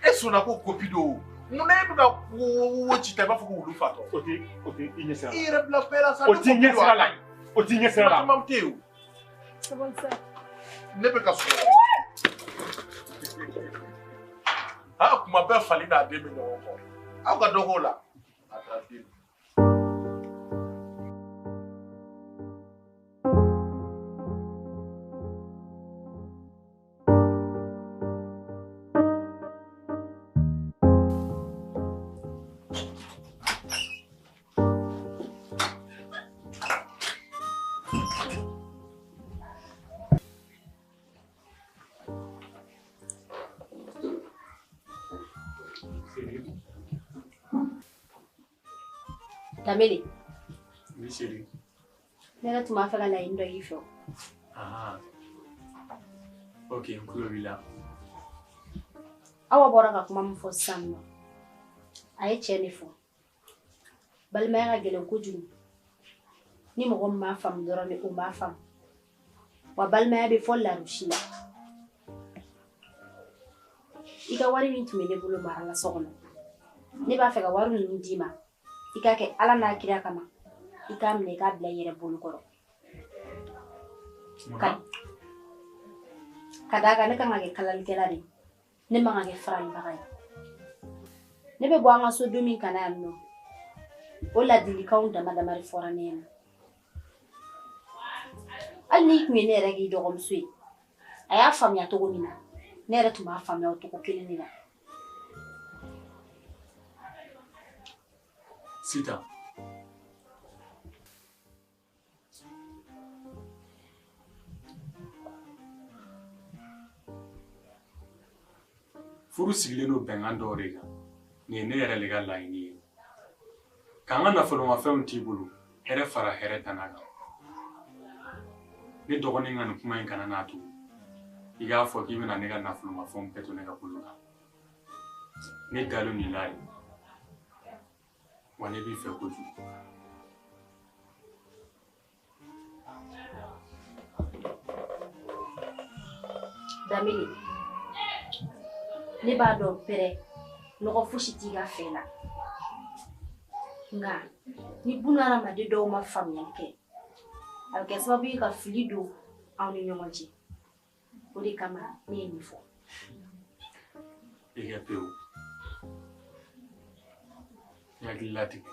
E sɔnna ko kopi don. Munna e bɛ ka wo ci ta i b'a fɔ ko wulu fatɔ? O tɛ i ɲɛ sira la. I yɛrɛ bila bɛɛ la sa. O t'i ɲɛ sira la. O t'i ɲɛ sira la. Kuma caman tɛ yen o. Sabali sa. Ne bɛ ka sunɔgɔ. Aa, kuma bɛɛ fali n'a den bɛ ɲɔgɔn kɔ. Aw ka dɔ k'o la. A taara den. Danbele. Oui, chérie. Ne yɛrɛ tun b'a fɛ ka laɲini dɔ k'i fɛ. Ah. Ok, n tulo b'i la. Awa bɔra ka kuma min fɔ sisan nɔ, a ye tiɲɛ de fɔ. Balimaya ka gɛlɛn kojugu. Ni mɔgɔ min m'a faamu dɔrɔn de, o m'a faamu. Wa balimaya bɛ fɔ larosi la. I ka wari min tun bɛ ne bolo mara la so kɔnɔ, ne b'a fɛ ka wari ninnu d'i ma. I k'a kɛ Ala n'a kira kama. I k'a minɛ i k'a bila i yɛrɛ bolo kɔrɔ. Ka d'a kan ne kan ka kɛ kalalikɛla de ye. Ne man ka kɛ faralibaga ye. Ne bɛ bɔ an ka so don min ka na yan nɔ, o ladilikanw dama dama de fɔra ne ɲɛna. Hali n'i tun ye ne yɛrɛ k'i dɔgɔmuso ye, a y'a faamuya cogo min na, ne yɛrɛ tun b'a faamuya o cogo kelen de la. Sitan, furu sigilen don bɛnkan dɔw de kan. Nin ye ne yɛrɛ de ka laɲini ye. K'an ka nafolomafɛnw t'i bolo, hɛrɛ fara hɛrɛ tana kan. Ne dɔgɔnin ka nin kuma in kana n'a to i k'a fɔ k'i bɛna ne ka nafolomafɛnw bɛɛ to ne ka bolo kan. Ne dalen nin la de, wa ne b'i fɛ kojugu. Danbele, ne b'a dɔn pɛrɛ nɔgɔ fosi t'i ka fɛn na. Nka ni bunahadamaden dɔw ma faamuyali kɛ, a bɛ kɛ sababu ye ka fili don aw ni ɲɔgɔn cɛ. O de kama ne ye nin fɔ. I kɛ pewu. I hakili latigɛ.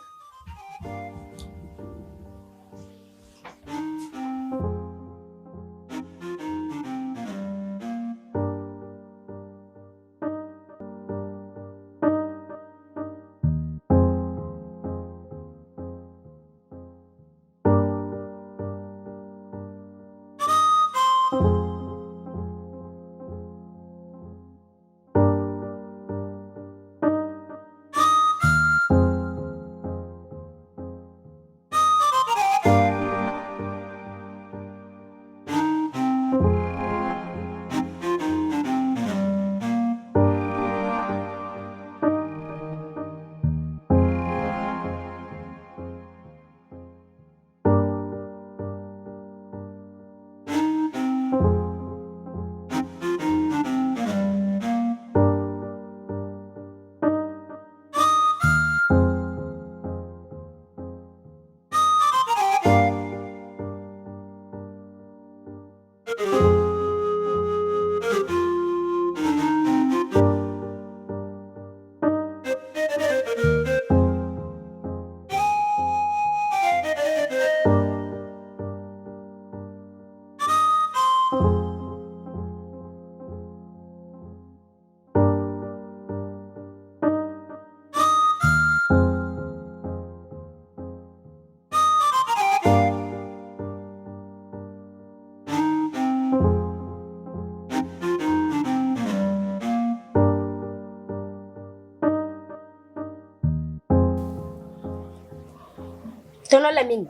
Tɔnɔ Lamini,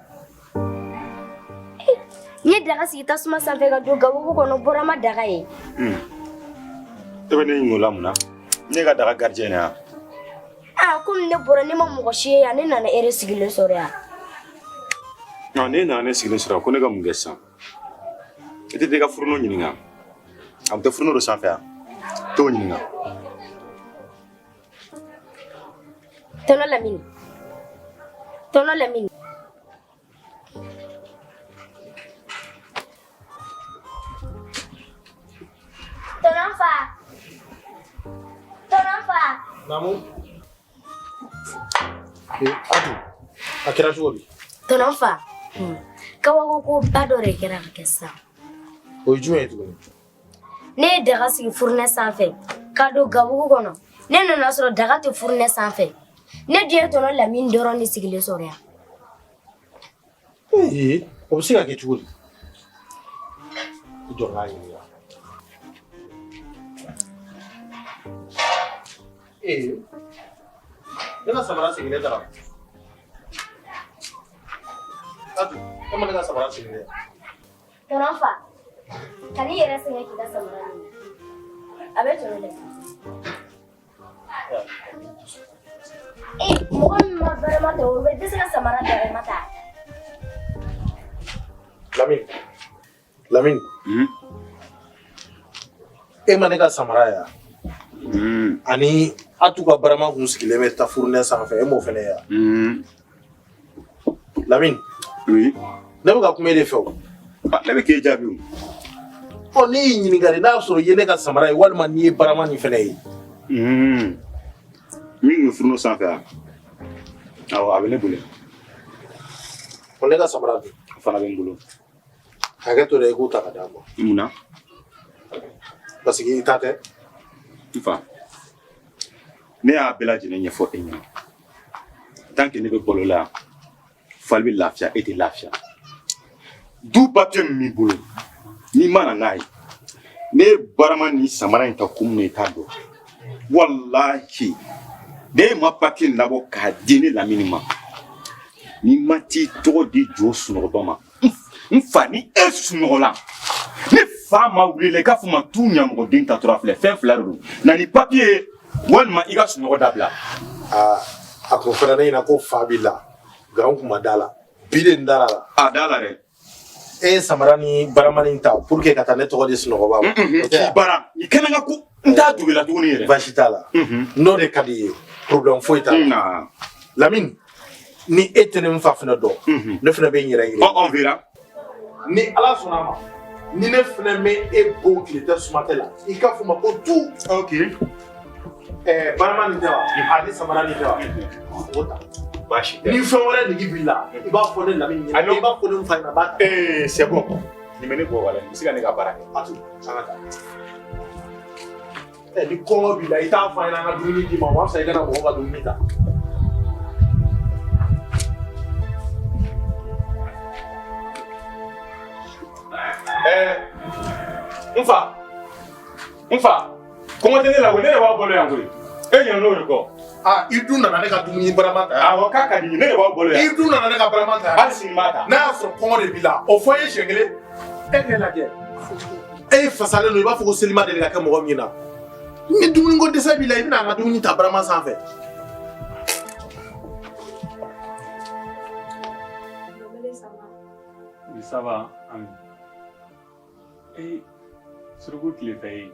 n ye daga sigi tasuma sanfɛ ka don gabugu kɔnɔ bɔra ma daga ye. E bɛ ne ɲininka o la mun na? Ne ka daga gardien ya. Aa, komi ne bɔra ne ma mɔgɔ si ye yan, ne nana e de sigilen sɔrɔ yan. Non, ne nana ne sigilen sɔrɔ ko ne ka mun kɛ sisan? I tɛ taa i ka fourneau ɲininka. A tun tɛ fourneau dɔ sanfɛ yan. T'o ɲininka. Tɔnɔ Lamini, tɔnɔ Lamini. Tɔnɔ fa, tɔnɔ fa. Naamu. Atu, a kɛra cogo di? Tɔnɔ fa, kabako ko ba dɔ de kɛra ka kɛ sisan. O ye jumɛn ye tuguni? Ne ye daga sigi fourneau sanfɛ ka don gabugu kɔnɔ. Ne nana sɔrɔ daga tɛ fourneau sanfɛ. Ne dun ye tɔnɔ Lamini dɔrɔn de sigilen sɔrɔ yan. Ee, o bɛ se ka kɛ cogo di? I jɔ n k'a ɲininka. Ee, ne ka samara sigilen taara. Atu, e ma ne ka samara sigilen ye? Tɔnɔ fa, kan'i yɛrɛ sɛgɛn k'i ka samara ɲini. A bɛ tɔnɔ Lamini. Ee, mɔgɔ min ma barama ta, o bɛ dɛsɛ ka samara dɛrɛma ta. Lamini, Lamini. E ma ne ka samara ye wa? Ani Atu ka barama kun sigilen bɛ ta fourneau sanfɛ, e m'o fana ye wa? Lamini. Oui. Ne bɛ ka kuma e de fɛ o. Ne bɛ k'e jaabi o. Ɔ, ne y'i ɲininka de n'a y'a sɔrɔ i ye ne ka samara ye walima n'i ye barama nin fana ye. Min tun bɛ fourneau sanfɛ yan. Awɔ, a bɛ ne bolo. Ko ne ka samara dun? O fana bɛ n bolo. Hakɛ to dɛ, i k'o ta ka d'a ma. Mun na? Parce que i ta tɛ. N fa, ne y'a bɛɛ lajɛlen ɲɛfɔ e ɲɛna. Tant que ne bɛ balo la yan, fali bɛ lafiya, e tɛ lafiya. Du papier min b'i bolo, n'i ma na n'a ye, ne ye barama ni samara in ta kun min na i t'a dɔn. Walahi, ne ma papier in labɔ k'a di ne Lamini ma. N'i ma t'i tɔgɔ di jo sunɔgɔba ma, n fa ni e sunɔgɔla, ne fa ma wuli la i k'a fɔ ma tu ɲamɔgɔden tatora filɛ, fɛn fila de don. Na ni papier ye walima i ka sunɔgɔ dabila. Aa, a kun fɔra ne ɲɛna ko fa b'i la, nka n kun ma da la. Bi de n dara la. A da la dɛ. E ye samara ni barama nin ta pour que ka taa ne tɔgɔ di sunɔgɔba ma. K'i bara i kana n ka ko n t'a dogo i la tuguni yɛrɛ. Baasi t'a la. N'o de ka di i ye, problème foyi t'a la. Lamini, ni e tɛ ne n fa fana dɔn, ne fana bɛ n yɛrɛ yira. On verra. Ni Ala sɔnna a ma, ni ne fana bɛ e bon tile tɛ suma tɛ la, i k'a fɔ n ma ko tu. Ok. Ɛɛ, barama nin tɛ wa? Ani samara nin tɛ wa? O ta. Baasi tɛ. Ni fɛn wɛrɛ nege b'i la, i b'a fɔ ne Lamini ɲɛna, i b'a fɔ ne n fa ɲɛna, a b'a ta. Ee, c'est bon. Nin bɛ ne bɔ wala, nin bɛ se ka ne ka baara kɛ. A to, an ka taa. Ɛ, ni kɔngɔ b'i la, i t'a fɔ an ɲɛna an ka dumuni d'i ma, o ma fisa i kana mɔgɔw ka dumuni ta. Ɛɛ, n fa, n fa, kɔngɔ tɛ ne la koyi, ne de b'aw balo yan koyi. E ɲinɛ n'o de kɔ. Aa, i dun nana ne ka dumuni barama ta yan. Awɔ, k'a ka di n ye, ne de b'aw balo yan. I dun nana ne ka barama ta yan. Hali sini n b'a ta. N'a y'a sɔrɔ kɔngɔ de b'i la, o fɔ n ye siɲɛ kelen. E k'e lajɛ. E fasalen don i b'a fɔ ko seli ma deli ka kɛ mɔgɔ min na. Ni dumuni ko dɛsɛ b'i la, i bɛna an ka dumuni ta barama sanfɛ. Oui, ça va, Ami. Eh, suruku tile fɛ ye.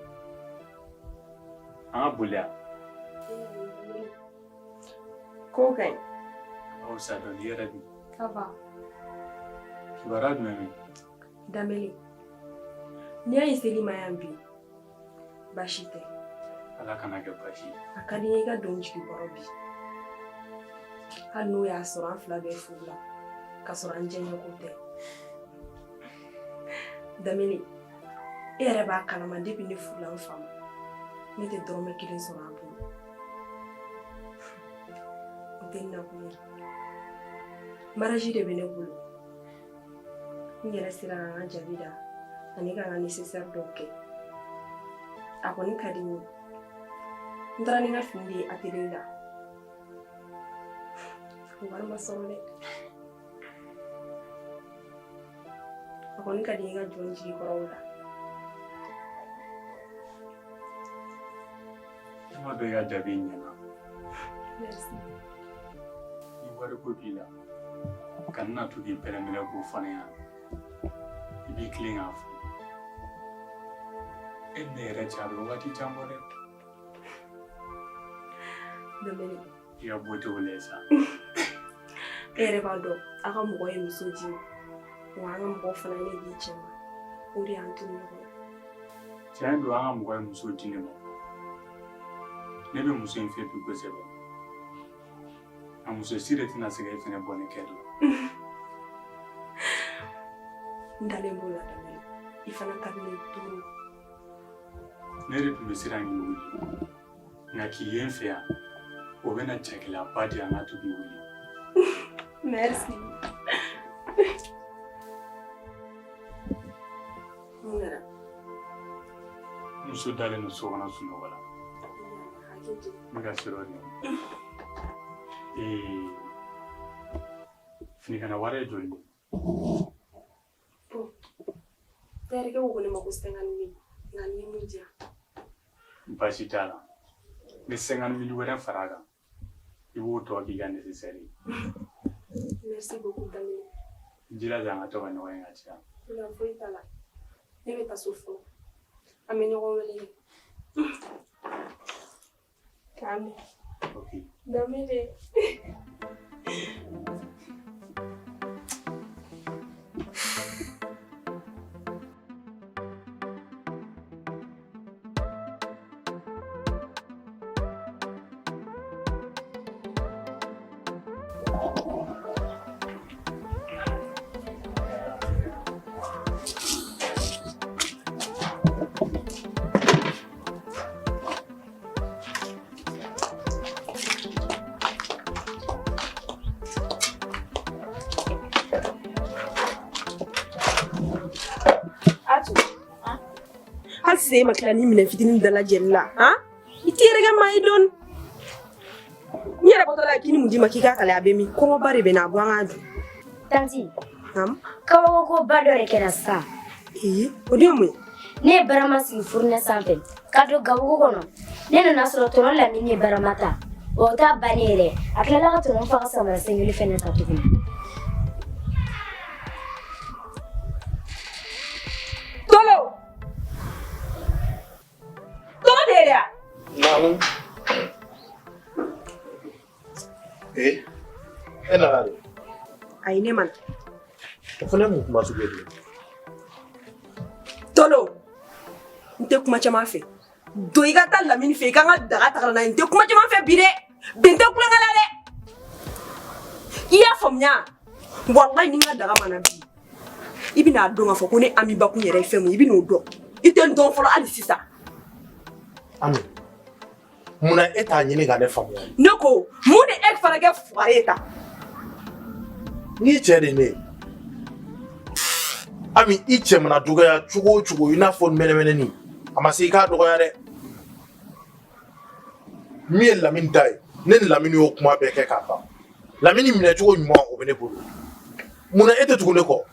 An ka boli yan. Ko ka ɲi. Aw sa dɔɔni i yɛrɛ dun. Ça va. Kibaruya jumɛn bɛ yen? Danbele, n'i y'a ye seli ma yan bi, baasi tɛ. Ala kana kɛ baasi ye. A ka di n ye i ka don jigi kɔrɔ bi. Hali n'o y'a sɔrɔ an fila bɛɛ furu la, k'a sɔrɔ an jɛɲɔgɔn tɛ. Danbele, e yɛrɛ b'a kalama depuis ne furula n fa ma, ne tɛ dɔrɔmɛ kelen sɔrɔ a bolo. O tɛ n nakun ye. Mariage de bɛ ne bolo. N yɛrɛ sera ka n ka jabi da ani ka n ka nécessaire dɔw kɛ. A kɔni ka di n ye. N taara ni n ka fini de ye atelier la. O wari ma sɔrɔ dɛ. kɔni ka di n ye i ka jɔ n jigi kɔrɔ o la. Ne m'a dɔn i ka jaabi in ɲɛna. Merci. Ni wariko b'i la, kana na to k'i pɛrɛn-pɛrɛn k'o fɔ ne ɲɛna. I b'i tilen k'a fɔ. E ni ne yɛrɛ cɛ a bɛ wagati jan bɔ dɛ. Danbɛlɛ. I ka beauté o lajɛ sa. E yɛrɛ b'a dɔn a ka mɔgɔ ye muso di ma. Wa an ka mɔgɔw fana ye ne di cɛ ma. O de y'an to ɲɔgɔn na. Tiɲɛ don, an ka mɔgɔ ye muso di ne ma. Ne bɛ muso in fɛ bi kosɛbɛ. A muso si de tɛna se ka e fɛnɛ bɔ ne kɛ la. N dalen b'o la Danbɛlɛ. I fana ka di ne ye trop. Ne de tun bɛ siran k'i wuli. Nka k'i ye n fɛ yan, o bɛna jagɛlɛyaba di yan n ka to k'i wuli. Merci. Mun kɛra? Muso dalen don so kɔnɔ sunɔgɔ la. Hakɛ to. N bɛ ka siran o de ɲɛ. Finikala wari ye joli ye? Bon, terikɛ ko ne ma ko 50 000, nka n'i ye mun di yan? Baasi t'a la. N bɛ 50 000 wɛrɛ fara a kan. I b'o tɔ k'i ka nécessaire ye. Merci beaucoup Danbɛlɛ. I jilaja an ka to ka ɲɔgɔn ye ka caya. Problème foyi t'a la. Ne bɛ taa so fɔlɔ. An bɛ ɲɔgɔn wele. K'an bɛn. Ok. Danbɛlɛ. Atu. Hali sisan e ma tila ni minɛn fitinin dalajɛli la han, i t'i yɛrɛ kɛ maa ye dɔɔni. N yɛrɛ bɔtɔ la k'i ni mun d'i ma k'i k'a kalaya, a bɛ min? Kɔngɔba de bɛ n na, a bɔ an k'a dun. Tanti, Naamu. Kabako ko ba dɔ de kɛra sisan. Ee, o dun ye mun ye? Ne ye barama sigi fourneau sanfɛ ka don gabugu kɔnɔ. Ne nana sɔrɔ tonton Lamini ye barama ta. O t'a bannen yɛrɛ, a tilala ka tonton fa ka samara sen kelen fɛnɛ ta tuguni. Tolo! Tolo de ye dɛ! Naamu. Ee, e nana de? Ayi, ne ma na. O fana ye mun kuma sugu ye tuguni? Tolo! N tɛ kuma caman fɛ. Don i ka taa Lamini fɛ, i ka n ka daga ta ka na n'a ye. N tɛ kuma caman fɛ bi dɛ. Bi n tɛ kulonkɛ la dɛ. I y'a faamuya? Walayi, ni n ka daga ma na bi, i bɛna dɔn k'a fɔ ko ne Ami Bakun yɛrɛ ye fɛn mun ye, i bɛn'o dɔn. I tɛ n dɔn fɔlɔ hali sisan. Ami, munna e t'a ɲini ka ne faamuya? Ne ko mun de e fana kɛ fugari ye tan? N'i cɛ de ye ne ye. Ami, i cɛ mana dɔgɔya cogo o cogo, i n'a fɔ mɛnɛmɛnɛni, a ma se i k'a dɔgɔya dɛ. Min ye Lamini ta ye, ne ni Lamini y'o kuma bɛɛ kɛ k'a ban. Lamini minɛcogo ɲuman, o bɛ ne bolo. Munna e tɛ tugu ne kɔ?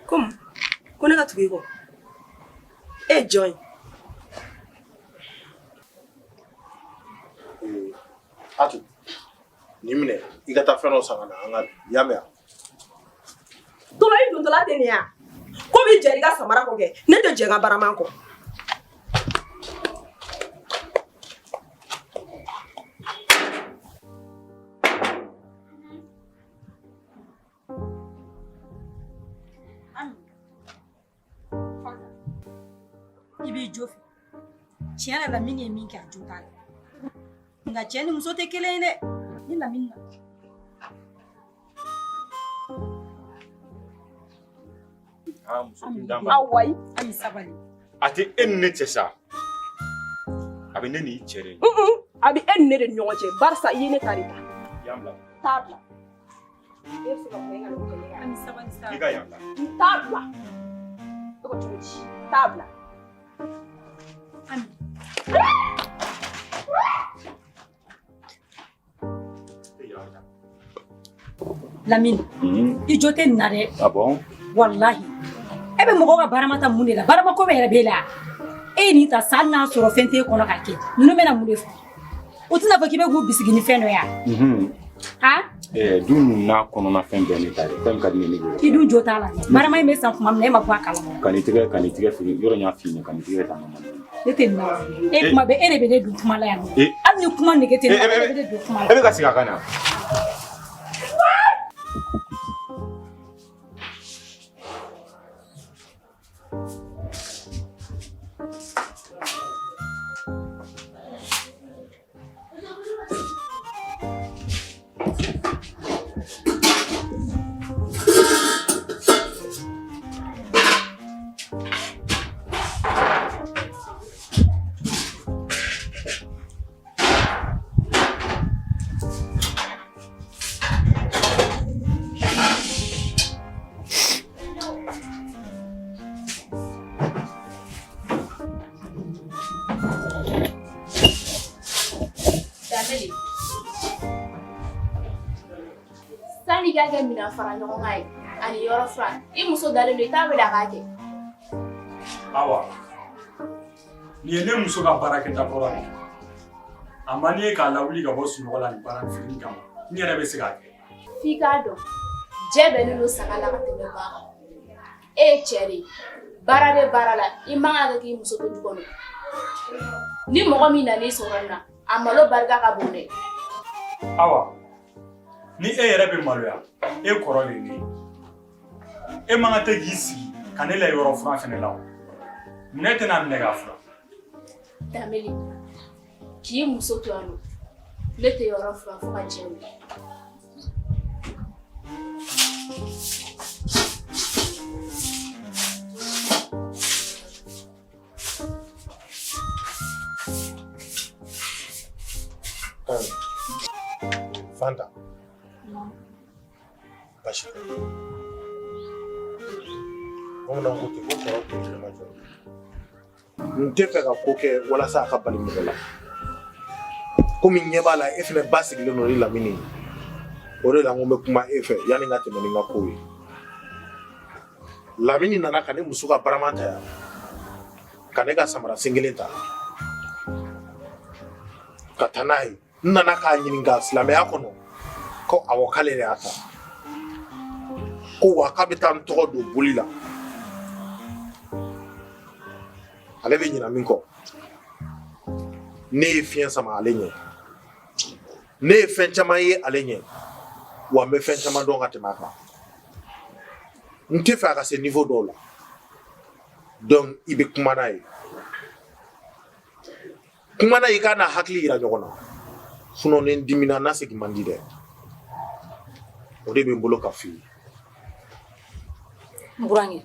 Komi ko ne ka tugu i kɔ, e ye jɔn ye? Atu, nin minɛ, i ka taa fɛn dɔ san ka na an ka dun, i y'a mɛn wa? Tolo, i dontɔla tɛ nin ye wa? Ko b'i jɛ i ka samara kɔ kɛ, ne tɛ jɛ n ka barama kɔ. Ami, i b'i jo fɛ. Tiɲɛ yɛrɛ la, Lamini ye min kɛ, a jo t'a la. Nka cɛ ni muso tɛ kelen ye dɛ. Ni Lamini na. Aa, muso kun d'an ma. Awayi. Ami, sabali. A tɛ e ni ne cɛ sa. A bɛ ne n'i cɛ de. A bɛ e ni ne de ni ɲɔgɔn cɛ, barisa i ye ne ta de ta. Yan bila. T'a bila. E bɛ se ka fɔ e ka n'o kɛ ne kan. Ami, sabali sa. I ka yan bila. N t'a bila. E ko cogo di? N t'a bila. Ami. E yan bila. Lamini i jo tɛ nin na dɛ. Ah bon? Walahi e bɛ mɔgɔw ka barama ta mun de la? Barama ko bɛ yɛrɛ b'e la. E ye nin ta san n'a sɔrɔ fɛn t'e kɔnɔ k'a kɛ, ninnu bɛna mun de fɔ? U tɛna fɔ k'i bɛ k'u bisigi ni fɛn dɔ ye wa? Han? Du ninnu n'a kɔnɔna fɛn bɛɛ ne ta ye, fɛn min ka di ne ye ne b'o. I dun jo t'a la. Barama in bɛ san tuma min na, e ma bɔ a kalama. Ka n'i tigɛ fili yɔrɔ n y'a f'i ɲɛna, ka n'i tigɛ ta ma. Ne tɛ nin na. E kuma bɛɛ e de bɛ ne don kuma la yan nɔ. Hali ni kuma nege tɛ ne la, e de bɛ ne don kuma la. E bɛ ka segin a kan na. Danbele, sani i k'a kɛ minɛn fara ɲɔgɔn kan ye ani yɔrɔ furan, i muso dalen don, i t'a wele a k'a kɛ. Awa, nin ye ne muso ka baarakɛta kɔrɔ ye. A man di ye k'a lawuli ka bɔ sunɔgɔ la nin baara fitinin kama. N yɛrɛ bɛ se k'a kɛ. F'i k'a dɔn, jɛ bɛnnen don saga la ka tɛmɛ ba kan. E ye cɛ de ye, baara bɛ baara la, i man kan ka k'i muso to du kɔnɔ. Ni mɔgɔ min nan'i sɔrɔ nin na, a malo barika ka bon dɛ. Awa, ni e yɛrɛ bɛ maloya, e kɔrɔ de ye ne ye. E man kan tɛ k'i sigi ka ne la yɔrɔ furan fɛnɛ la o. Mun tɛna minɛ k'a furan? Danbele, k'i muso to yan nɔ, ne tɛ yɔrɔ furan fo ka diɲɛ wuli. Fanta. Basi tɛ. Bamananw ko ten ko kɔrɔ kun tɛ ma jɔ. N tɛ fɛ ka ko kɛ walasa a ka bali mɔgɔ la. Komi ɲɛ b'a la e fana ba sigilen don ni Lamini ye. O de la n ko n bɛ kuma e fɛ yanni n ka tɛmɛ ni n ka kow ye. Lamini nana ka ne muso ka barama ta yan. Ka ne ka samara sen kelen ta. Ka taa n'a ye. N nana k'a ɲininka silamɛya kɔnɔ ko awɔ k'ale de y'a ta. Ko wa k'a bɛ taa n tɔgɔ don boli la. Ale bɛ ɲina min kɔ. Ne ye fiɲɛ sama ale ɲɛ. Ne ye fɛn caman ye ale ɲɛ. Wa n bɛ fɛn caman dɔn ka tɛmɛ a kan. N tɛ fɛ a ka se niveau dɔw la. Donc i bɛ kuma n'a ye. Kuma n'a ye i k'a n'a hakili yira ɲɔgɔn na. Sinon ni n dimina n na segin man di dɛ. O de bɛ n bolo ka f'i ye. N burankɛ,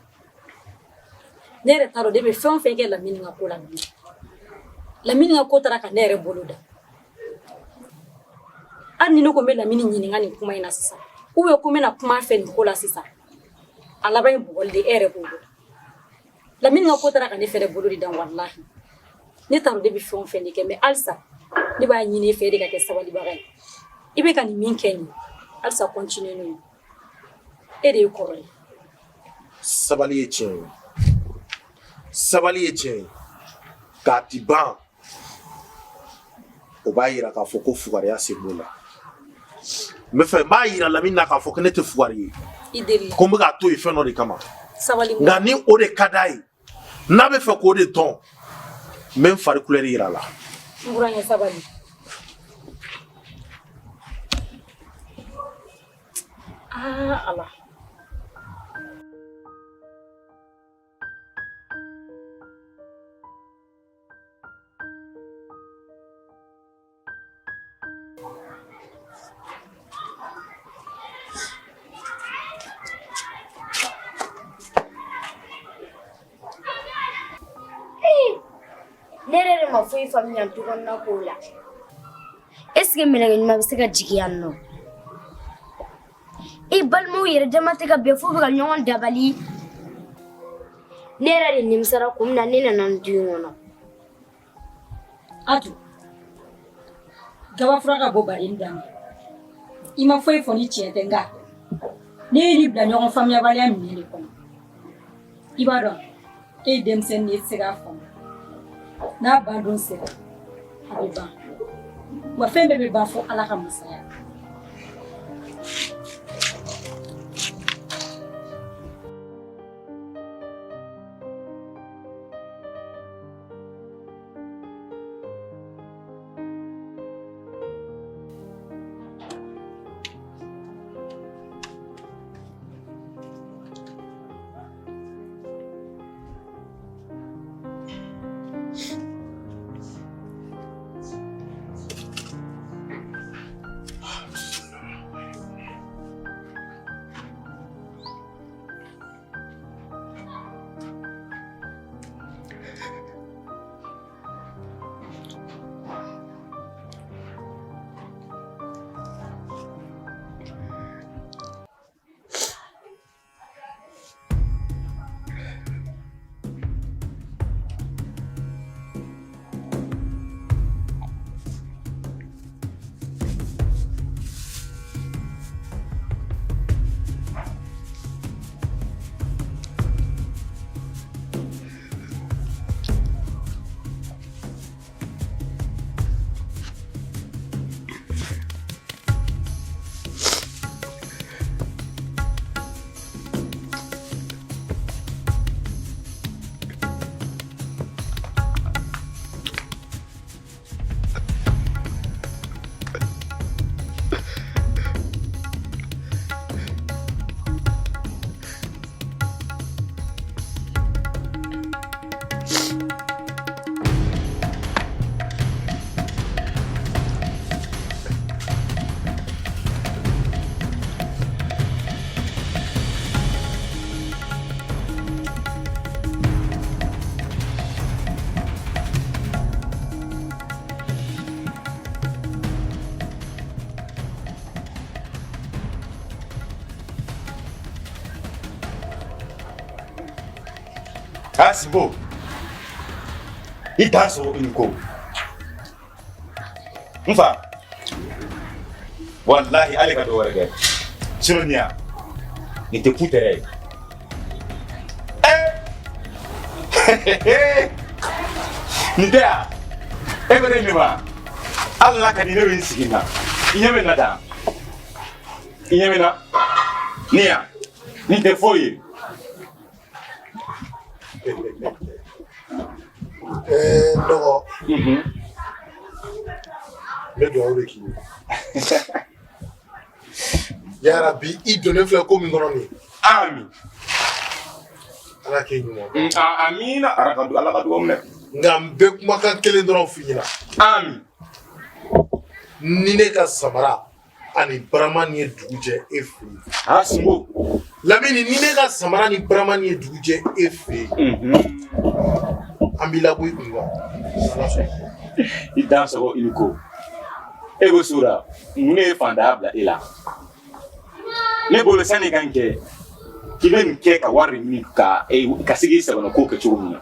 ne yɛrɛ t'a dɔn ne bɛ fɛn o fɛn kɛ Lamini ka ko la bi. Lamini ka ko taara ka ne yɛrɛ bolo da. Hali ni ne ko n bɛ Lamini ɲininka nin kuma in na sisan, ou bien ko n bɛna kuma a fɛ nin ko la sisan, a laban ye bugɔli de ye, e yɛrɛ b'o dɔn. Lamini ka ko taara ka ne fɛnɛ bolo de dan walahi. Ne t'a dɔn ne bɛ fɛn o fɛn de kɛ, mais halisa ne b'a ɲini e fɛ e de ka kɛ sabalibaga ye. I bɛ ka nin min kɛ nin ye, halisa continuer n'o ye. E de ye kɔrɔ ye. Sabali ye tiɲɛ ye. Sabali ye tiɲɛ ye. K'a ti ban o b'a yira k'a fɔ ko fugariya sen b'o la. N bɛ fɛ n b'a yira Lamini na k'a fɔ ko ne tɛ fugari ye. I deli. Ko n bɛ k'a to yen fɛn dɔ de kama. Sabali. Nka ni o de ka d'a ye, n'a bɛ fɛ k'o de dɔn, n bɛ n fari kulɛri yira a la. N burankɛ sabali. Aa Ala. Ne yɛrɛ de ma foyi faamuya du kɔnɔna kow la. Est ce que mɛlɛkɛ ɲuman bɛ se ka jigin yan nɔ? I balimaw yɛrɛ dama tɛ ka bɛn f'u bɛ ka ɲɔgɔn dabali. Ne yɛrɛ de nimisara kun min na ne nana nin du in kɔnɔ. Atu, gabafura ka bɔ bari in dan. I ma foyi fɔ ni tiɲɛ tɛ nka Ne ye nin bila ɲɔgɔn faamuyabaliya minɛn de kɔnɔ. I b'a dɔn, e ye denmisɛnnin ye, e tɛ se k'a faamu. N'a ban don sera, a bɛ ban. Wa fɛn bɛɛ bɛ ban fo Ala ka masaya. Ah, Simbo. I t'a sɔrɔ i ni ko. N fa. Walahi hali ka dɔ wɛrɛ kɛ. Sinon nin ya. Nin tɛ ku tɛrɛ ye. Eh! Nin tɛ yan. E ko ne nin ma. Hali n'a ka di ne bɛ n sigi na. I ɲɛ bɛ n na tan. I ɲɛ bɛ n na. Nin yan. Nin tɛ foyi ye. N dɔgɔ n bɛ dugawu de k'i ye yarabi i donnen filɛ ko min kɔnɔ nin ye Amin. Ala k'e ɲuman Amina. Ala ka Ala ka dugawu minɛ. Nka n bɛ kumakan kelen dɔrɔn f'i ɲɛna. Amin. Ni ne ka samara ani barama nin ye dugu jɛ e fɛ yen. Ah, Sinbo. Lamini ni ne ka samara ni barama nin ye dugu jɛ e fɛ yen. An b'i labɔ i kun kan. Ala sɔnna. I dansɔgɔ i ni ko. E ko Sora, mun de ye fantanya bila e la? Ne bolo sani i ka nin kɛ, k'i bɛ nin kɛ ka wari de ɲini ka ka se k'i sagona ko kɛ cogo min na.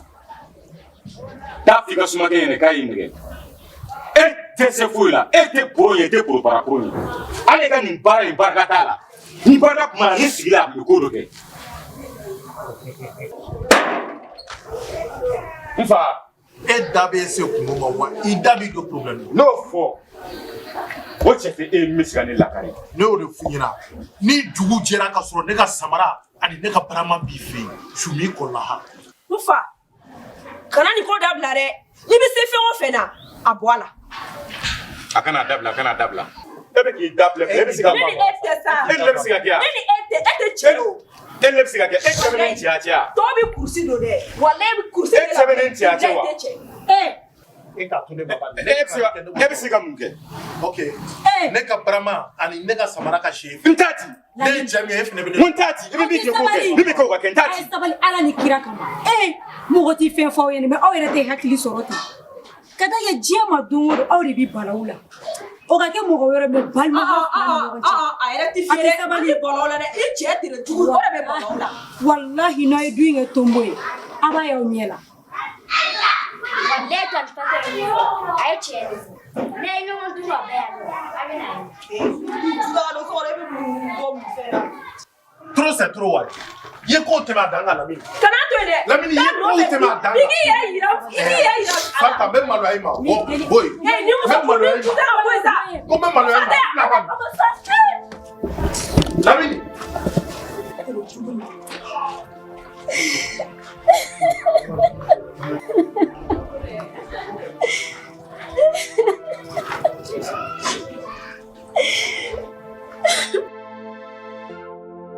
Taa f'i ka sumakɛ ɲɛna k'a y'i nɛgɛ. E tɛ se foyi la, e tɛ poro ye, e tɛ poro para poro ye. Hali e ka nin baara in barika t'a la. Ni barika tun b'a la, ne sigila a tun bɛ ko dɔ kɛ. N fa. E da bɛ se kunko ma wa i da b'i don problème na. N'o fɔ o cɛ tɛ e min bɛ se ka ne lakari. Ne y'o de f'i ɲɛna ni dugu jɛra ka sɔrɔ ne ka samara ani ne ka barama b'i fɛ yen su m'i kɔlɔn ha. N fa kana nin ko dabila dɛ n'i bɛ se fɛn o fɛn na a bɔ a la. A kana dabila a kana dabila. E bɛ k'i da filɛ e bɛ se ka Ne ni e tɛ sa. E ni ne bɛ se ka kɛ yan. Ne ni e tɛ e tɛ cɛ o. E ni ne bɛ se ka kɛ e cɛ bɛ ne ni cɛya cɛ wa. Tɔw bɛ kurusi don dɛ walayi e bɛ kurusi. E cɛ bɛ ne ni cɛya cɛ wa. Ee. E k'a to ne ma bani. E bɛ se ka mun kɛ. Ok ne ka barama ani ne ka samara ka se. N t'a di. Ne ye cɛ min ye e fana bɛ ne. N t'a di i bɛ min kɛ k'o kɛ min bɛ kɛ o ka kɛ n t'a di. A ye sabali Ala ni kira kama. Ee mɔgɔ tɛ fɛn fɔ aw ɲɛna mais aw yɛrɛ tɛ hakili sɔrɔ ten. Ka da kɛ diɲɛ ma don o don aw de bɛ balawu la. O ka kɛ mɔgɔ wɛrɛ mais balima fila ni ɲɔgɔn cɛ. A yɛrɛ tɛ fiyɛ dɛ an tɛ balawu la dɛ i cɛ tere jugu o de bɛ balawu la. Walahi n'a ye du in kɛ tonbo ye a b'a y'aw ɲɛ la. Walayi tanti Fata ye min fɔ a ye tiɲɛ de fɔ n'a ye ɲɔgɔn dun ka bɛn yan nɔ a bɛ na ye. Juguya don so kɔnɔ e bɛ mun bɔ mun fɛn na. c'est trop wa. I ye kow tɛmɛ a dan kan Lamini. Kana to yen dɛ. Lamini, i ye kow tɛmɛ a dan kan. I k'i yɛrɛ yira, i k'i yɛrɛ yira. Fanta, n bɛ maloya i ma. Bɔ, bɔ yen. Ee, ni muso N bɛ maloya i ma. tɛ ka bɔ yen sa. Ko n bɛ maloya i ma. Bila ka Lamini.